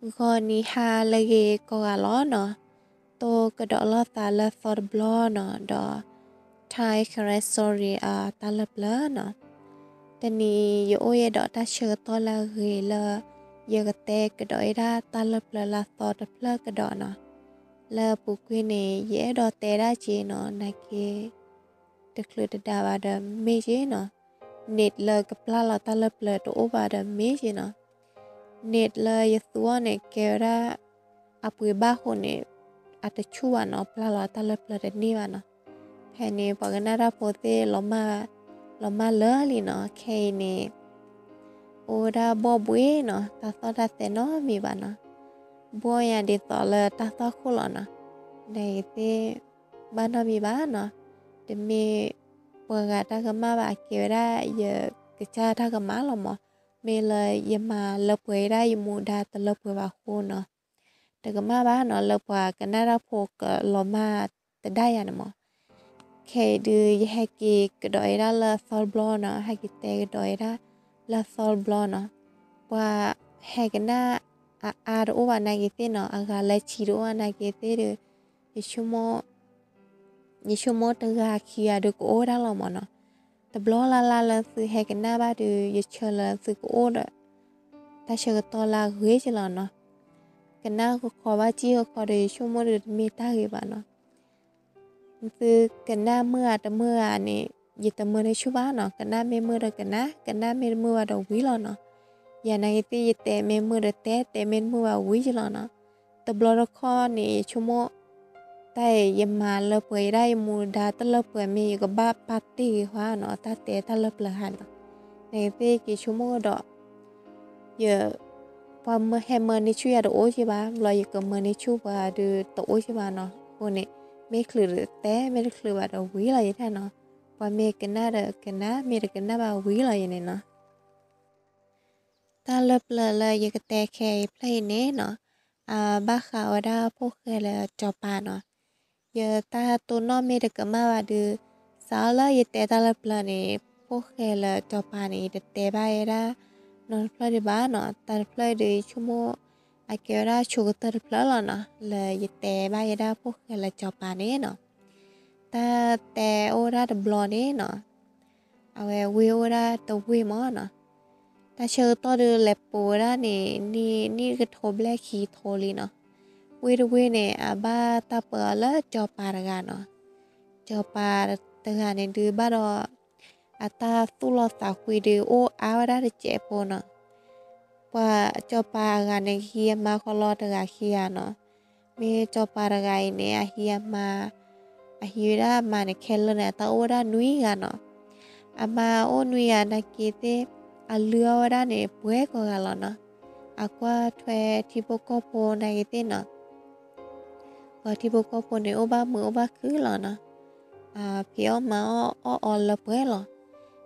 ဂီၤနံၤဟါလၢအဂ့ၤကိးဂၤလီၤနီၤ, တိကဒီးလိာ်သးလၢသီတဘျီနီၤ, ဒီး Thai Karen Story အတၢ်လၢပျၢၤနီၤ. တနံၤအံၤ ယအိၣ်ယဲဒီးတၢ်ဆၢကတီၢ်လၢအဂ့ၤလၢ ယကတဲကဒီးဝဲဒၣ်တၢ်လၢပျၢၤလၢအသီတဖျၢၣ်ကဒီးနီၤ. လၢအပူၤကွံာ်န့ၣ် ယအဲၣ်ဒိးတဲဒၣ်က့နီၤ, နာ်က့ တချုးတဒါဘၣ်ဒီးမ့ၢ်က့နီၤ, net လၢကပျၢ်လီၤတၢ်လၢပျၢၤတအိၣ်ဘၣ်ဒီးမ့ၢ်က့နီၤ. net လၢယသူအီၤန့ၣ် ကဲဝဲဒၣ် အပှ့ၤဘၣ်အဃိန့ၣ် အတဆူၣ်ဘၣ်နီၤ, ပျၢ်လီၤတၢ်လၢပျၢၤတန့ၢ်ဘၣ်နီၤ. ဖဲန့ၣ် ပှၤကနၣ်တၢ်ဖိသ့ၣ် လီၤမၢ်လၢာ်လံနီၤ. ခဲအံၤန့ၣ် အိၣ်ဝဲဒၣ်ဘှီၣ်ဘှံးနီၤ, တၢ်သီၣ်တၢ်သဲနီတမံၤဘၣ်နီၤ. ဘှီၣ်ညါဒ်သိးလၢတၢ်သွၣ်ခိၣ်လီၤနီၤ. နဂ့ၤသ့ၣ် ဘၣ်နီတမံၤဘၣ်နီၤ. တမ့ၢ်ပှၤဂၤတၢ်ကမၣ်ဘၣ်, အကဲဝဲဒၣ်ယကစၢ်တၢ်ကမၣ်လီၤမး. မ့ၢ်လၢယမၤလၢပှဲၤဝဲဒၣ်ယမူဒါတလၢပှဲၤဘၣ်အဃိနီၤ. တကမၣ်ဘၣ်နီၤ လၢပှၤကနၣ်တၢ်ဖိကလီၤမၢ်တဒါယၤန့ၣ်မး. ခဲအံၤဒုး ယဟဲက့ၤကဒီးဝဲဒၣ်လၢအသီတဘျီနီၤ, ဟဲက့ၤတဲကဒီးဝဲဒၣ်လၢအသီတဘျီနီၤ. ပှၤဟဲကနၣ်အအါတအိၣ်ဘၣ်နာ်က့သ့ၣ်နီၤ, အဂၤလၢဆံတအိၣ်ဘၣ်နာ်က့သ့ၣ်ဒီး ယဆိကမိၣ် ယဆိကမိၣ်တဂၤခံဂၤဒုးကအိၣ်ဝဲဒၣ်လီၤမးနီၤ. တဘျီလၢ်လၢ်လၢသုဟဲကနၣ်ဘၣ်ဒီး ယဆၢလၢသုကအိၣ်ဒီး တၢ်ဆၢကတီၢ်လၢအဂ့ၤက့လီၤနီၤ. ကနၣ်ဃီဃီဘၣ်စံၣ်ဃီဃီဒီး ယဆိကမိၣ်ဒီးတမ့ၢ်တၢ်ဂ့ၤဘၣ်နီၤ. သုကနၣ်မုာ်ဧါတမုာ်ဧါန့ၣ် ယတမၢန့ၢ်ဆူၣ်ဘၣ်နီၤ. ကနၣ်မ့ၢ်မုာ်ဒီးကနၣ်, ကနၣ်မ့ၢ်တမုာ်ဘၣ်ဒီးဝံၤလီၤနီၤ. ယၤနာ်က့သ့ၣ် ယတဲမ့ၢ်မုာ်ဒီးတဲ, တဲမ့ၢ်တမုာ်ဘၣ်ဝံၤက့လီၤနီၤ. တဘျီတခီၣ်န့ၣ် ယဆိကမိၣ် တၢ်အံၤယမၤလၢပှဲၤဝဲဒၣ်ယမူဒါတလၢပှဲၤမ့ၢ် ယကဘၣ်ပာ်တ့ၢ်ဂ့ၤဃီနီၤ, တၢ်တဲတၢ်လၢပျၢၤဟါနီၤ. နာ်က့သ့ၣ် က့ၤဆိကမိၣ်ကဒီး ယ ပှၤမၢဟဲမၢန့ၢ်ဆူၣ်ယၤတအိၣ်က့ဘၣ်, ဘျီယကမၢန့ၢ်ဆူၣ်ပှၤဒုးတအိၣ်က့ဘၣ်နီၤ. အဃိန့ၣ် မ့ၢ်ချုးဒီးတဲ, မ့ၢ်တချုးဘၣ်ဒီးဝံၤလီၤယဲဒၣ်နီၤ. ပှၤမ့ၢ်ကနၣ်ဒီးကနၣ်, မ့ၢ်တကနၣ်ဘၣ်ဝံၤလီၤယဲန့ၣ်နီၤ. တၢ်လၢပျၢၤလၢယကတဲခဲအံၤဖျၢၣ်အံၤန့ၣ်နီၤ, အဘၣ်ဃးဝဲဒၣ်ဖိၣ်ဃဲလၢစီၤပၤနီၤ. ယတၢ်တိၢ်နီၣ်မ့ၢ်တကမၣ်ဘၣ်ဒီး စးထီၣ်လၢယတဲတၢ်လၢပျၢၤန့ၣ် ဖိၣ်ဃဲလၢစီၤပၤန့ၣ် ယတတဲဘၣ်ဝဲဒၣ်နီတဖျၢၣ်ဒံးဘၣ်နီၤ. တၢ်တဖျၢၣ်အံၤဒီး ယဆိကမိၣ် အကဲဝဲဒၣ်ဆိကတၢၢ်တဖျၢၣ်လီၤနီၤ, လၢယတဲဘၣ်ဝဲဒၣ်ဖိၣ်ဃဲလၢစီၤပၤန့ၣ်နီၤ. တၢ်တဲအိၣ်ဝဲဒၣ်တဘျီန့ၣ်နီၤ, အဝဲဝ့ၢ်အိၣ်ဝဲဒၣ်တဝ့ၢ်မးနီၤ. တၢ်ဆၢကတီၢ်ဒီးလဲၤပိာ်ဝဲဒၣ်န့ၣ် နံၣ် နံၣ်တကထိဘျဲၣ်ခံကထိလံနီၤ. ဝ့ၢ်တဝ့ၢ်န့ၣ် အဘၣ်တၢ်ပၢအီၤလၢစီၤပၤတဂၤနီၤ. စီၤပၤတဂၤန့ၣ်ဒုးဘၣ်ဒီး အတၢ်သူၣ်လီၤသးကွံဒုးအိၣ်အါဝဲဒၣ်တစဲးဖိနီၤ. ပှၤစီၤပၤအဂၤန့ၣ် ကဟံးအမါဃီလီၤတဂၤခံဂၤနီၤ. မ့ၢ်စီၤပၤတဂၤအံၤန့ၣ် အဟံးအမါ, အဟံးဝဲဒၣ်အမါန့ၣ် ခဲလၢာ်န့ၣ် အတၢ်အိၣ်ဝဲဒၣ်နွံဂၤနီၤ. အမါအိၣ်နွံဂၤနာ်က့သ့ၣ် အလုၢ်အီၣ်ဝဲဒၣ်န့ၣ် ပှဲၤကိးဂၤလီၤနီၤ. အကွၢ်ထွဲထံဖိကီၢ်ဖိနာ်က့သ့ၣ်နီၤ. ပှၤထံဖိကီၢ်ဖိန့ၣ် အိၣ်ဘၣ်မုာ်အိၣ်ဘၣ်ခုၣ်လီၤနီၤ. အဖံးအီၣ်မၤအီၣ်အီၣ်အီလၢပှဲၤလီၤ.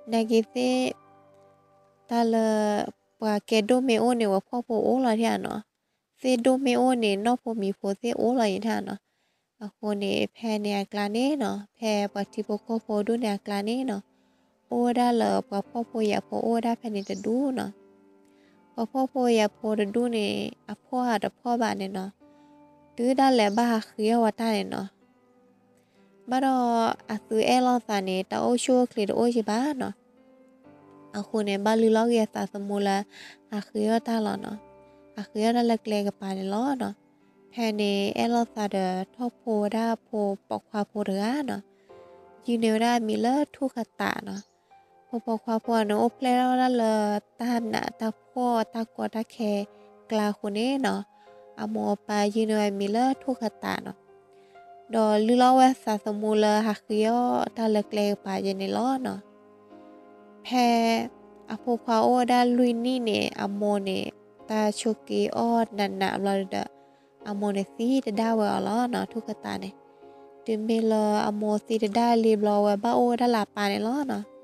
နာ်က့သ့ၣ် တၢ်လၢ ပှၤကဲဒိၣ်မ့ၢ်အိၣ်န့ၣ် ပှၤဖှီၣ်ဖိအိၣ်လီၤဒၣ်နီၤ. သ့ၣ်ဒိၣ်မ့ၢ်အိၣ်န့ၣ် နီၢ်ဖိမံၤဖိသ့ၣ်အိၣ်လီၤယဲဒၣ်နီၤ. အဃိန့ၣ် ဖဲန့ၣ်အကျါန့ၣ်နီၤ, ဖဲပှၤထံဖိကီၢ်ဖိဒိၣ်န့ၣ်အကျါန့ၣ်နီၤ, အိၣ်ဝဲဒၣ်လၢပှၤဖှီၣ်ဖိယာ်ဖိအိၣ်ဝဲဒၣ်ဖဲန့ၣ်တဒူၣ်နီၤ. ပှၤဖှီၣ်ဖိယာ်ဖိတဒူၣ်န့ၣ် အဖှီၣ်ဧါတဖှီၣ်ဘၣ်န့ၣ်နီၤ, တုၤဒၣ်လဲာ်ဘၣ်ဟးဃ့အီၣ်ဝဲတၢ်န့ၣ်နီၤ. ဘၣ်ဒီးအသုအဲၣ်လိာ်သးန့ၣ် တၢ်အိၣ်ဆူၣ်အိၣ်ချ့တအိၣ်က့ဘၣ်နီၤ. အဃိန့ၣ် ဘၣ်လုၢ်လီၤက့ၤအသးသမူလၢ ဟးဃ့အီၣ်တၢ်လီၤနီၤ. ဟးဃ့အီၣ်တၢ်လၢကျဲကပၤန့ၣ်လီၤနီၤ. ဖဲန့ၣ် အဲၣ်လိာ်သးဒီးထီၣ်ဖိဝဲဒၣ်ဖိပိာ်ခွါဖိတဂၤနီၤ. ယုၢ်န့ၢ်ဝဲဒၣ်အမံၤလၢထူၣ်ခသးနီၤ. ဖိပိာ်ခွါဖိန့ၣ် အိၣ်ဖျဲၣ်ထီၣ်ဝဲဒၣ်လၢတၢ်နးတၢ်ဖှီၣ်တၢ်ကီတၢ်ခဲကျါအဃိန့ၣ်နီၤ, အမိၢ်အပၢ်ယုၢ်န့ၢ်ဝဲအမံၤလၢထူၣ်ခသးနီၤ. ဒီးလုၢ်လီၤဝဲသးသမူလၢဟးဃ့အီၣ်တၢ်လၢကျဲကပၤယဲန့ၣ်လီၤနီၤ. ဖဲအဖိခွါအိၣ်ဝဲဒၣ်လွံၢ်နံၣ်န့ၣ် အမိၢ်န့ၣ် တၢ်ဆိးက့အီၣ်နးနးဘျီဒီး အမိၢ်န့ၣ်သံတဒါဝဲအီၤလီၤနီၤ, ထူၣ်ခသးန့ၣ်. တုၤမ့ၢ်လၢအမိၢ်သံတဒါလံဘျီ အဝဲဘၣ်အိၣ်ဝဲဒၣ်လၢအပၢ်န့ၣ်လီၤနီၤ.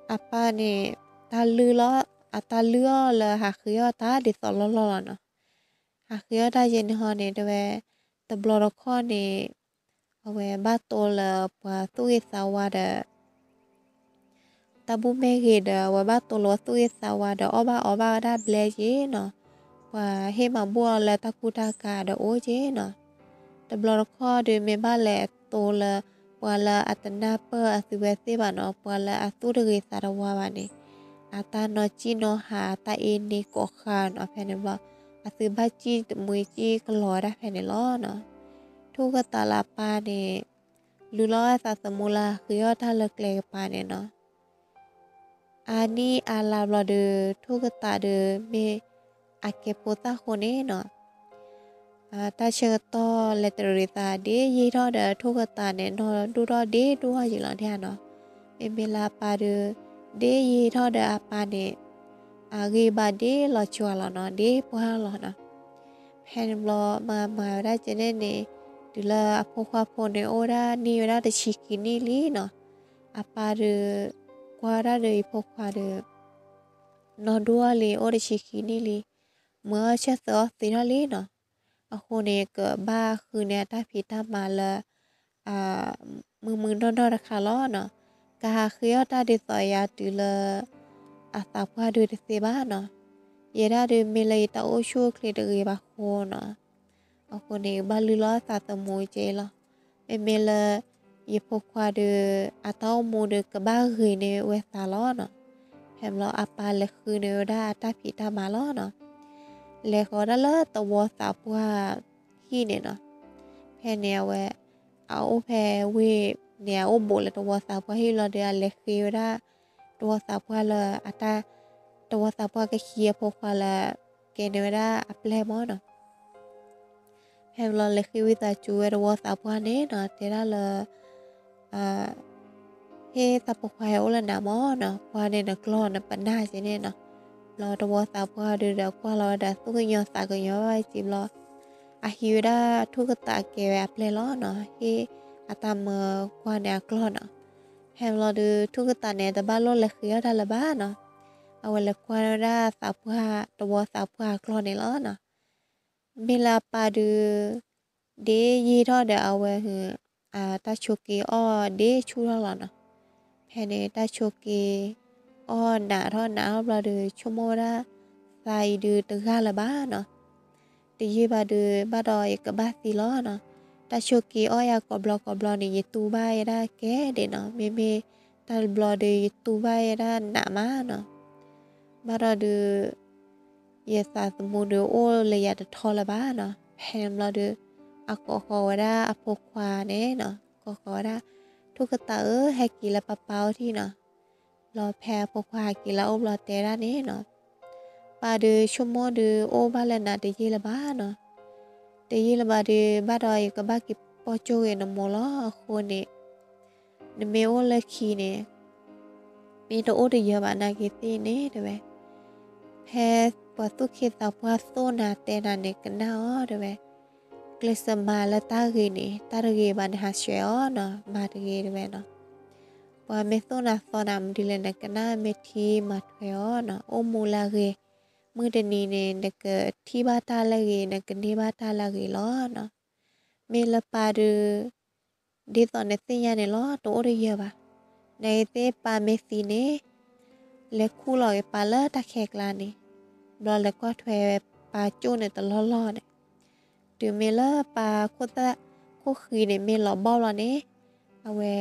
အပၢ်န့ၣ် တၢ်လုၢ်လီၤ, အတၢ်လုၢ်အီၣ်လၢဟးဃ့အီၣ်တၢ်ဒ်သိးလီၢ်လီၢ်လီၤနီၤ. ဟးဃ့အီၣ်တၢ်ယဲန့ၣ်ဟီန့ၣ် တဲဝဲ တဘျီတခီၣ်န့ၣ် အဝဲဘၣ်တိၢ်လၢပှၤသူၣ်ဂ့ၤသးဝါဒီး တၢ်ဘူၣ်မ့ၢ်ဂ့ၤဒီး အဝဲဘၣ်တိၢ်လၢပှၤသူၣ်ဂ့ၤသးဝါဒီး အီၣ်ဘၣ်အီဘၣ်ဝဲဒၣ်ဘျဲၣ်က့နီၤ. ပှၤဟ့ၣ်မၤဘူၣ်အီၤလၢတၢ်ကူတၢ်ကၤဒီးအိၣ်က့နီၤ. တဘျီတခီၣ်ဒုးမ့ၢ်ဘၣ်လဲၤတိၤလၢ ပှၤလၢအတနၢ်ပၢၢ်အသုဝဲသ့ၣ်ဘၣ်နီၤ, ပှၤလၢအသူၣ်တဂ့ၤသးတဝါဘၣ်န့ၣ်, အတၢ်နီၢ်စံၣ်နီၢ်ဟး အတၢ်အ့န့ကိးဃာ်နီၤ. ဖဲန့ၣ်ဘျီ အသုဘၣ်စံၣ်တမှံစံၣ်ကလီၤဝဲဒၣ်ဖဲန့ၣ်လီၤနီၤ. ထိၣ်ကသးလၢအပၢ်န့ၣ် လုၢ်လီၤအသးသမူလၢအဃ့အီၣ်တၢ်လၢကျဲကပၤန့ၣ်နီၤ. အါနံၣ်အါလါဘျီဒီး ထိၣ်ကသးဒီး မ့ၢ်အကဲဖိသၣ်ဃိန့ၣ်နီၤ, တၢ်ဆၢကတီၢ်လဲၤတရံးသးဒ်ယံာ်ထီၣ်ဒီး ထိၣ်ကသးန့ၣ် နီၢ်ဒိၣ်ထီၣ်ဒ့ဒိၣ်ထီၣ်ယံာ်လီၤန့ၣ်နီၤ. မ့မ့ၢ်လၢအပၢ်ဒီး ဒ်ယံာ်ထီၣ်ဒီးအပၢ်န့ၣ် အဂံၢ်ဘါဒ်လီၤစှၤလီၤနီၤ, ဒ်ပှၢ်လီၤနီၤ. ဖဲန့ၣ်ဘျီ မၤမၤဝဲဒၣ်ကဲန့ၣ်န့ၣ် တုၤလၢအဖိခွါဖိန့ၣ် အိၣ်ဝဲဒၣ်နံၣ်ဝဲဒၣ်တဆံခံနံၣ်လံနီၤ. အပၢ်ဒီး ကွၢ်ဝဲဒၣ်ဒီးအဖိခွါဒီး နီၢ်ဒိၣ်ထီၣ်လံ အိၣ်တဆံခံနံၣ်လံ, မုာ်အီၣ်ဆၢၣ်သၢအီၣ်သံထီၣ်လံနီၤ. အဃိန့ၣ် ကဘၣ်ဃုန့ၢ်အတၢ်ဖံးတၢ်မၤလၢ မုာ်မုာ်နီၢ်နီၢ်တခါလီၤနီၤ. ကဟးဃ့အီၣ်တၢ်ဒ်သိးယၤတုၤလၢ အသးပှၢ်ဒုးတသ့ဘၣ်နီၤ. ယဲဒၣ်ဒုးမ့ၢ်လၢယတၢ်အိၣ်ဆူၣ်အိၣ်ချ့တဂ့ၤဘၣ်ဃိနီၤ. အဃိန့ၣ် ကဘၣ်လုၢ်လီၤသးသမူကဲလီၤ. မ့မ့ၢ်လၢ ယဖိခွါဒီး အတၢ်အိၣ်မူဒီး ကဘၣ်ဂ့ၤန့ၢ်ဝဲသးလီၤနီၤ. ဖဲဘျီအပၢ်လဲၤဃုန့ၢ်ဝဲဒၣ်အတၢ်ဖံးတၢ်မၤလီၤနီၤ. လဲၤဃီၤဒၣ်လၢတဝီသးပှၢ်ဟံၣ်န့ၣ်နီၤ. ဖဲန့ၣ်အဝဲ အအိၣ်ဖဲဝ့ၢ်န့ၣ် အအိၣ်ဘူးလၢတဝီသးပှၢ်ဟံၣ်လီၤဒီး အလဲၤဃ့ဝဲဒၣ် တဝီသးပှၢ်လၢအတၢ် တဝီသးပှၢ်ကဟံးအဖိခွါလၢ ကဲန့ၢ်ဝဲဒၣ်အပျဲၢ်မၢ်နီၤ. ဖဲဘျီလဲၤဃ့ဝံသးစူၤဝဲတဝီသးပှၢ်န့ၣ်နီၤ, တဲဒၣ်လၢ ဟ့ၣ်သးဖိခွါဟဲအိၣ်လၢနၤမၢ်နီၤ, ကွၢ်န့ၢ်နကျီၢ်နပနၢ်ကဲန့ၣ်နီၤ. ဘျီတဝီသးပှၢ်ဒုးဒီးကွၢ်လီၤဝဲဒီးသူၣ်ကညီၤသးကညီၤဘၣ်ဝဲက့ဘျီ, အဟံးဝဲဒၣ်ထိၣ်ကသးကဲဝဲအပျဲၢ်လီၤနီၤ, ဟ့ၣ်အတၢ်မၢကွၢ်န့ၢ်အကျီၢ်နီၤ. ဖဲဘျီဒုး ထိၣ်ကသးန့ၣ် တဘၣ်လိၣ်လဲၤဃ့အီၣ်တၢ်လၢၤဘၣ်နီၤ. အဝဲလဲၤကွၢ်ဝဲဒၣ်သးပှၢ် တဝီသးပှၢ်အကျီၢ်န့ၣ်လီၤနီၤ. မ့ၢ်လၢအပၢ်ဒုး ဒ်ယံာ်ထီၣ်ဒီးအဝဲ တၢ်ဆိးက့အီၣ်ဒ်ဆူၣ်ထီၣ်လီၤနီၤ. ဖဲန့ၣ်တၢ်ဆိးက့ အီၣ်နးထီၣ်နးထီၣ်ဘျီဒီး ဆိကမိၣ်ဝဲဒၣ် သးအံၤဒုးတဂၢ်လၢၤဘၣ်နီၤ. တယံာ်ဘၣ်ဒုး ဘၣ်ဒီးယကဘၣ်သံလီၤနီၤ. တၢ်ဆိးက့အီၣ်ယၤကိးဘျီကိးဘျီန့ၣ် ယတူၢ်ဘၣ်ဝဲဒၣ်ကဲဒဲးနီၤ. မ့မ့ၢ်တၢ်တဘျီဒီး ယတူၢ်ဘၣ်ဝဲဒၣ်နးမးနီၤ. ဘၣ်ဒီးဒုး ယသးသမူဒုးအိၣ်လၢယၤတထီလၢၤဘၣ်နီၤ. ဖဲန့ၣ်ဘျီဒုး အကိးဃီၤဝဲဒၣ်အဖိခွါန့ၣ်နီၤ, ကိးဃီၤဝဲဒၣ် ထိၣ်ကသးဧၢ ဟဲက့ၤလၢပၢ်ပၢ်အိၣ်ထံၣ်နီၤ. ဘျီဖဲအဖိခွါဟဲက့ၤလၢအအိၣ်ဘျီတဲဒၣ်န့ၣ်နီၤ, ပၢ်ဒုးဆိကမိၣ်ဒုးအိၣ်ဘၣ်လၢနၤတယံာ်လၢၤဘၣ်နီၤ. တယံာ်လၢၤဘၣ်ဒုး ဘၣ်ဒီးယကဘၣ်က့ၤပိာ်ကၠိဂ့ၤနမိၢ်လီၤ. အဃိန့ၣ် နမ့ၢ်အိၣ်လၢခံန့ၣ် မ့ၢ်တအိၣ်တယၢၤဘၣ်နာ်က့ၤသ့ၣ်န့ၣ်တဲဝဲ, ဖဲပှၤသူၣ်က့သးပှၢ်သိၣ်နၤတဲနၤန့ၣ် ကနၣ်အီၤတဲဝဲ, ကျဲးစၢးမၤလၢတၢ်ဂ့ၤန့ၣ် တၢ်တဂ့ၤဘၣ်န့ၣ် ဟးဆှဲးအီၤနီၤ, မၤတဂ့ၤတဲဝဲနီၤ. ပှၤမ့ၢ်သိၣ်နၤသီနၤမနုၤလဲၣ် နကနၣ် မ့ၢ်ထံမၤထွဲအီၤနီၤ, အိၣ်မူလၢအဂ့ၤ, မုၢ်တနံၤန့ၣ် နကထံၣ်ဘၣ်တၢ်လၢအဂ့ၤ နကန့ၢ်ဘၣ်တၢ်လၢအဂ့ၤလီၤနီၤ. မ့ၢ်လၢပၢ်ဒုး ဒ်သိးနသ့ၣ်ညါန့ၣ်လီၤ တအိၣ်တယၢၤဘၣ်. နသ့ၣ်ပၢ်မ့ၢ်သံန့ၣ် လဲၤခူၣ်လီၤက့ၤပၢ်လၢတၢ်ခဲကျါန့ၣ်, ဘျီလဲၤကွၢ်ထွဲပၢ်ကၠိန့ၣ်တလီၢ်လီၢ်န့ၣ်, တုၤမ့ၢ်လၢပၢ်ခိၣ်ဃံန့ၣ်မ့ၢ်လီၤဘီၣ်လီၤန့ၣ်, အဝဲ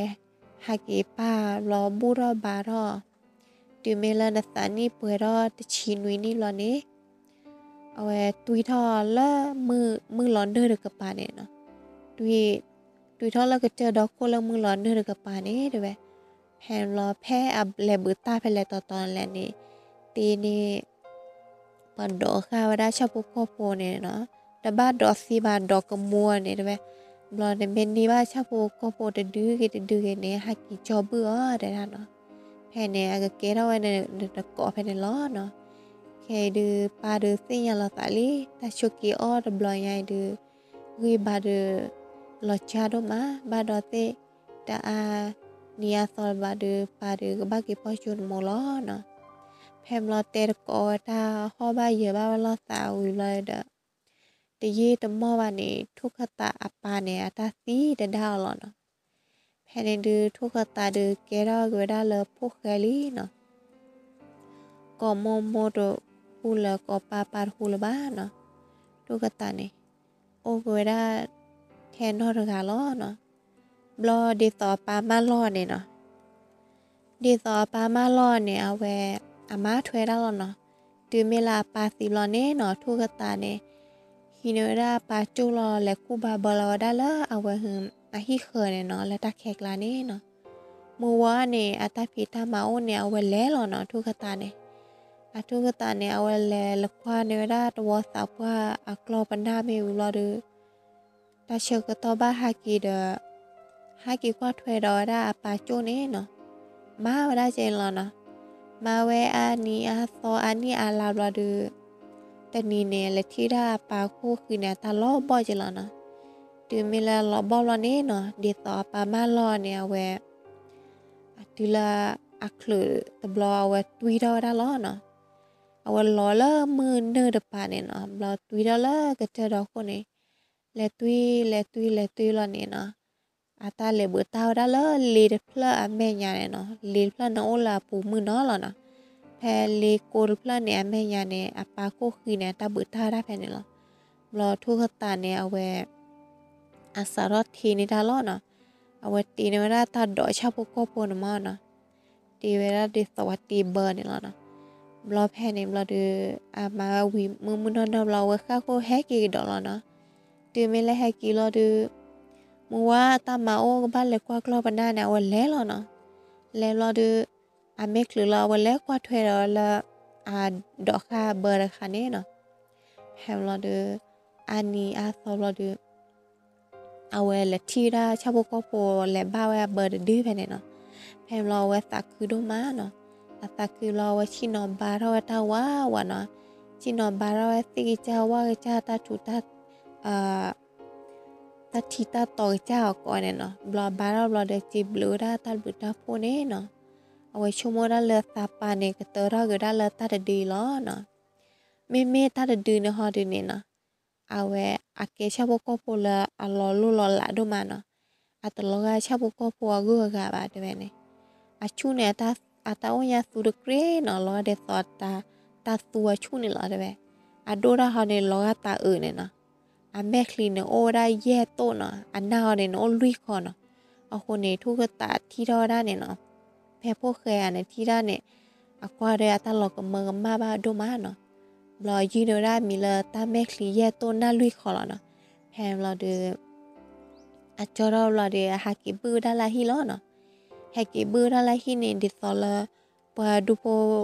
ဟးက့ၤပၢ်ဘျီဘူၣ်ထီၣ်ဘါထီၣ်, တုၤမ့ၢ်လၢနသးနံၣ်ပှဲၤထီၣ်တဆံနွံနံၣ်ဘျီန့ၣ် အဝဲတွံၢ်ထီၣ်လၢ မုၢ်လီၤနုာ်တကပၤန့ၣ်နီၤ, တွံၢ်ထီၣ်လၢကစၢၢ်ဒီခိၣ်လၢမုၢ်လီၤနုာ်တကပၤန့ၣ်တဲဝဲ. ဖဲန့ၣ်ဘျီဖဲအလဲၤဘုးတၢ်ဖဲလဲၣ်တီတီန့ၣ်လဲၣ်န့ၣ်, တ့န့ၣ် ပှၤဒိးဃာ်ဝဲဒၣ်ဆၣ်ဖိကီၢ်ဖိန့ၣ်နီၤ, တဘၣ်ဒိးသံဘၣ်ဒိးကမူန့ၣ်တဲဝဲ, ဘျီနမ့ၢ်န့ၢ်ဘၣ်ဆၣ်ဖိကီၢ်ဖိတဒုဂ့ၤတဒုဂ့ၤန့ၣ် ဟဲက့ၤကၠီဘုၣ်အီၤတဲဒၣ်နီၤ. ဖဲန့ၣ် အကကဲထီၣ်ဝဲနတကိးဖဲန့ၣ်လီၤနီၤ. ခဲအံၤဒုးပၢ်ဒုးသ့ၣ်ညါလီၤသးလံ, တၢ်ဆိးက့အီၣ်တဘျီညါအံၤဒုး ဂံၢ်ဘါဒုး လီၤစှၤဒိၣ်မး, ဘၣ်ဒီးသ့ၣ်တအါနံၤအါသီဘၣ်ဒုး ပၢ်ဒုးကဘၣ်က့ၤပိာ်ကၠိနမိၢ်လီၤနီၤ. ဖဲဘျီတဲတကိးဝဲတၢ်ဟီၣ်ဘၣ်ယၢၤဘၣ်ဝဲလိာ်သးဝံၤဘျီဒီး တယံာ်တမီၢ်ဘၣ်န့ၣ် ထိၣ်ခၢၣ်သးအပၢ်န့ၣ် အတၢ်သံတဒါအီၤလီၤနီၤ. ဖဲန့ၣ်ဒုး ထိၣ်ခၢၣ်သးဒုးကဲထီၣ်က့ၤဝဲဒၣ်လၢဖိၣ်ဃဲလံနီၤ. ကိးမိၢ်မိၢ်တ အတအိၣ်လၢကီၢ်ပၢ်ပၢ်တဃူလၢၤဘၣ်နီၤ. ထိၣ်ဃသးန့ၣ် အိၣ်က့ၤဝဲဒၣ်ထဲနီၢ်တဂၤလီၤနီၤ. ဘျီဒ်သိးအပၢ်မၢလီၢ်န့ၣ်နီၤ, ဒ်သိးအပၢ်မၢလီၢ်န့ၣ် အဝဲ အမါထွဲဒၣ်လီၤနီၤ. တုၤမ့ၢ်လၢအပၢ်သံဘျီန့ၣ်နီၤ, ထိၣ်ဃသးန့ၣ် ဟံးန့ၢ်ဝဲဒၣ်အပၢ်ကၠိၣ်လီၤ လဲၤကူၣ်ဘၣ်ဘၢလီၤဝဲဒၣ်လၢအဝဲ အဟံၣ်ဃၢၤန့ၣ်နီၤ, လၢတၢ်ခဲကျါန့ၣ်နီၤ. မုၢ်ဝါန့ၣ် အတၢ်ဖံးတၢ်မၤအိၣ်န့ၣ် အဝဲလဲၤလီၤနီၤ, ထိၣ်ဃသးန့ၣ်. အထိၣ်ဃသးန့ၣ် အဝဲလဲၤလၢကွၢ်န့ၢ်ဝဲဒၣ်တဝီသးပှၢ်အကျီၢ်ပနၢ်မ့ၢ်ဝံၤဘျီဒီး တၢ်ဆၢကတီၢ်ဘၣ်ဟဲက့ၤဒီး ဟဲက့ၤကွၢ်ထွဲဒီးဝဲဒၣ်အပၢ်ကၠိၣ်န့ၣ်နီၤ, မၤဝဲဒၣ်ကဲန့ၣ်လီၤနီၤ. မၤဝဲအါနံၤအါသီအါနံၣ်အါလါဘျီဒီး တနံၤန့ၣ် လဲၤထံၣ်ဒၣ်အပၢ်ခိၣ်ဃံန့ၣ် အတၢ်လီၤဘီၣ်ကဲလီၤနီၤ. တုၤမ့ၢ်လၢလီၤဘီၣ်ဘျီန့ၣ်နီၤ, ဒ်သိးအပၢ်မၢလီၢ်န့ၣ် အဝဲ အတုၤလၢအချုးတဘျီ အဝဲတွံၢ်ထီၣ်ဝဲဒၣ်လီၤနီၤ. အဝဲလီၤလၢမုၢ်နုာ်တပၤန့ၣ်နီၤ, ဘျီတွံၢ်ထီၣ်လၢကတၢၢ်ဒီခိၣ်န့ၣ် လဲၤတွံၢ်လဲၤတွံၢ်လဲၤတွံၢ်လီၤန့ၣ်နီၤ, အတၢ်လဲၤဘုးတၢ်ဝဲဒၣ်လၢလ့တဖျၢၣ်အမဲာ်ညါန့ၣ်နီၤ, လ့တဖျၢၣ်န့ၣ်အိၣ်လၢအပူၤမုၢ်နီၤလီၤနီၤ. ဖဲလ့ကိတဖျၢၣ်န့ၣ် အမဲာ်ညါန့ၣ် အပၢ်ခိၣ်ဃံန့ၣ် အတၢ်ဘုးတၢ်ဝဲဒၣ်ဖဲန့ၣ်လီၤ. ဘျီထိၣ်ဃသးန့ၣ် အဝဲ အစးထီၣ်ထံန့ၢ်တၢ်လီၤနီၤ. အဝဲတ့န့ၢ်ဝဲဒၣ်တၢ်ဒိးဆၣ်ဖိကီၢ်ဖိန့ၣ်မးနီၤ, တ့ဝဲဒၣ်ဒ်သိးပှၤတ့ဘၢန့ၣ်လီၤနီၤ. ဘျီဖဲန့ၣ်ဘျီဒီး အမၤဝဲဝံၤမုၢ်မုၢ်နီၢ်နီၢ်ဘျီ အဝဲဃၣ်ခိၣ်ဟဲက့ၤကဒီးလီၤနီၤ. တုၤမ့ၢ်လၢဟဲက့ၤလီၤဒီး မုၢ်ဝါအတၢ်မၤအိၣ်ကဘၣ်လဲၤကွၢ်ကျီၢ်ပနၢ်န့ၣ် အဝဲလဲၤလီၤနီၤ. လဲၤဘျီဒီး အမ့ၢ်ချုးလီၤ အဝဲလဲၤကွၢ်ထွဲဒီးလၢ အဒိးဃာ်ဘၢတခါန့ၣ်နီၤ. ဖဲဘျီဒီး အါနံၤအါသီဘျီဒီး အဝဲလဲၤထံၣ်ဝဲဒၣ်ဆၣ်ဖိကီၢ်ဖိ လဲၤဘၣ်ဝဲအဘၢတဒုဖဲန့ၣ်နီၤ. ဖဲန့ၣ်ဘျီအဝဲသးခုဒိၣ်မးနီၤ. အသးခုဘျီ အဝဲဆ့ၣ်နီၤဘါထီၣ်ဝဲတၢ်ဝးဝးနီၤ. ဆ့ၣ်နီၤဘါထီၣ်ဝဲသ့ၣ်ကစၢ်ဝၣ်ကစၢ် တၢ်ထူးတၢ် တၢ်ထံတၢ်တီၤကစၢ်အီၤကိးဂၤန့ၣ်နီၤ. ဘျီဘါထီၣ်ဘျီဒီး စံးဘျုးဝဲဒၣ်တၢ်ဘျုးတၢ်ဖှိၣ်န့ၣ်နီၤ. အဝဲဆိကမိၣ်ဒၣ်လၢသးပၢ်န့ၣ် ကတၢၢ်ထီၣ်က့ၤဝဲဒၣ်လၢတၢ်တဒုအံၤလီၤနီၤ. မ့မ့ၢ်တၢ်တဒုန့ၣ်ဟီဒုးန့ၣ်နီၤ, အဝဲအကဲဆၣ်ဖိကီၢ်ဖိလၢအလီၤလိၢ်လီၤလးဒိၣ်မးနီၤ. အတလီၤဂာ်ဆၣ်ဖိကီၢ်ဖိအဂုၤအဂၤဘၣ်တဲဝဲန့ၣ်. အဆူၣ်န့ၣ် အတၢ်အိၣ်ညါသူတကြ့းနီၤ, လီၤဂာ်ဒ်သိး တၢ်သူအဆူၣ်န့ၣ်လီၤတဲဝဲ. အဒိၣ်တၢ်ဟီန့ၣ် လီၤဂာ်တၤအုးန့ၣ်နီၤ. အမဲာ်ချံန့ၣ်အိၣ်ဝဲဒၣ်ယဲၢ်တိၣ်နီၤ, အနၢ်ဟီန့ၣ်န့ၣ်အိၣ်လွံၢ်ဃီနီၤ. အဃိန့ၣ် ထိၣ်ဃသးထံၣ်ထီၣ်ဝဲဒၣ်န့ၣ်နီၤ. ဖဲဖိၣ်ဃဲအန့ၣ်ထံၣ်ဒၣ်န့ၣ် အကွၢ်ဒီးအတၢ်လီၤကမၢကမၣ်ဘၣ်ဒိၣ်မးနီၤ. ဘျီယုၢ်န့ၢ်ဝဲဒၣ်အမံၤလၢတၢ်မဲာ်ချံယဲၢ်တိၣ်နၢ်လွံၢ်ဃီလီၤနီၤ. ဖဲဘျီဒီး အကၠီထီၣ်ဘျီဒီး အဟးက့ၤဘုၣ်ဝဲဒၣ်လၢဟံၣ်လီၤနီၤ. ဟဲက့ၤဘုၣ်ဝဲဒၣ်လၢဟံၣ်န့ၣ် ဒ်သိးလၢ ပှၤဒူဖိ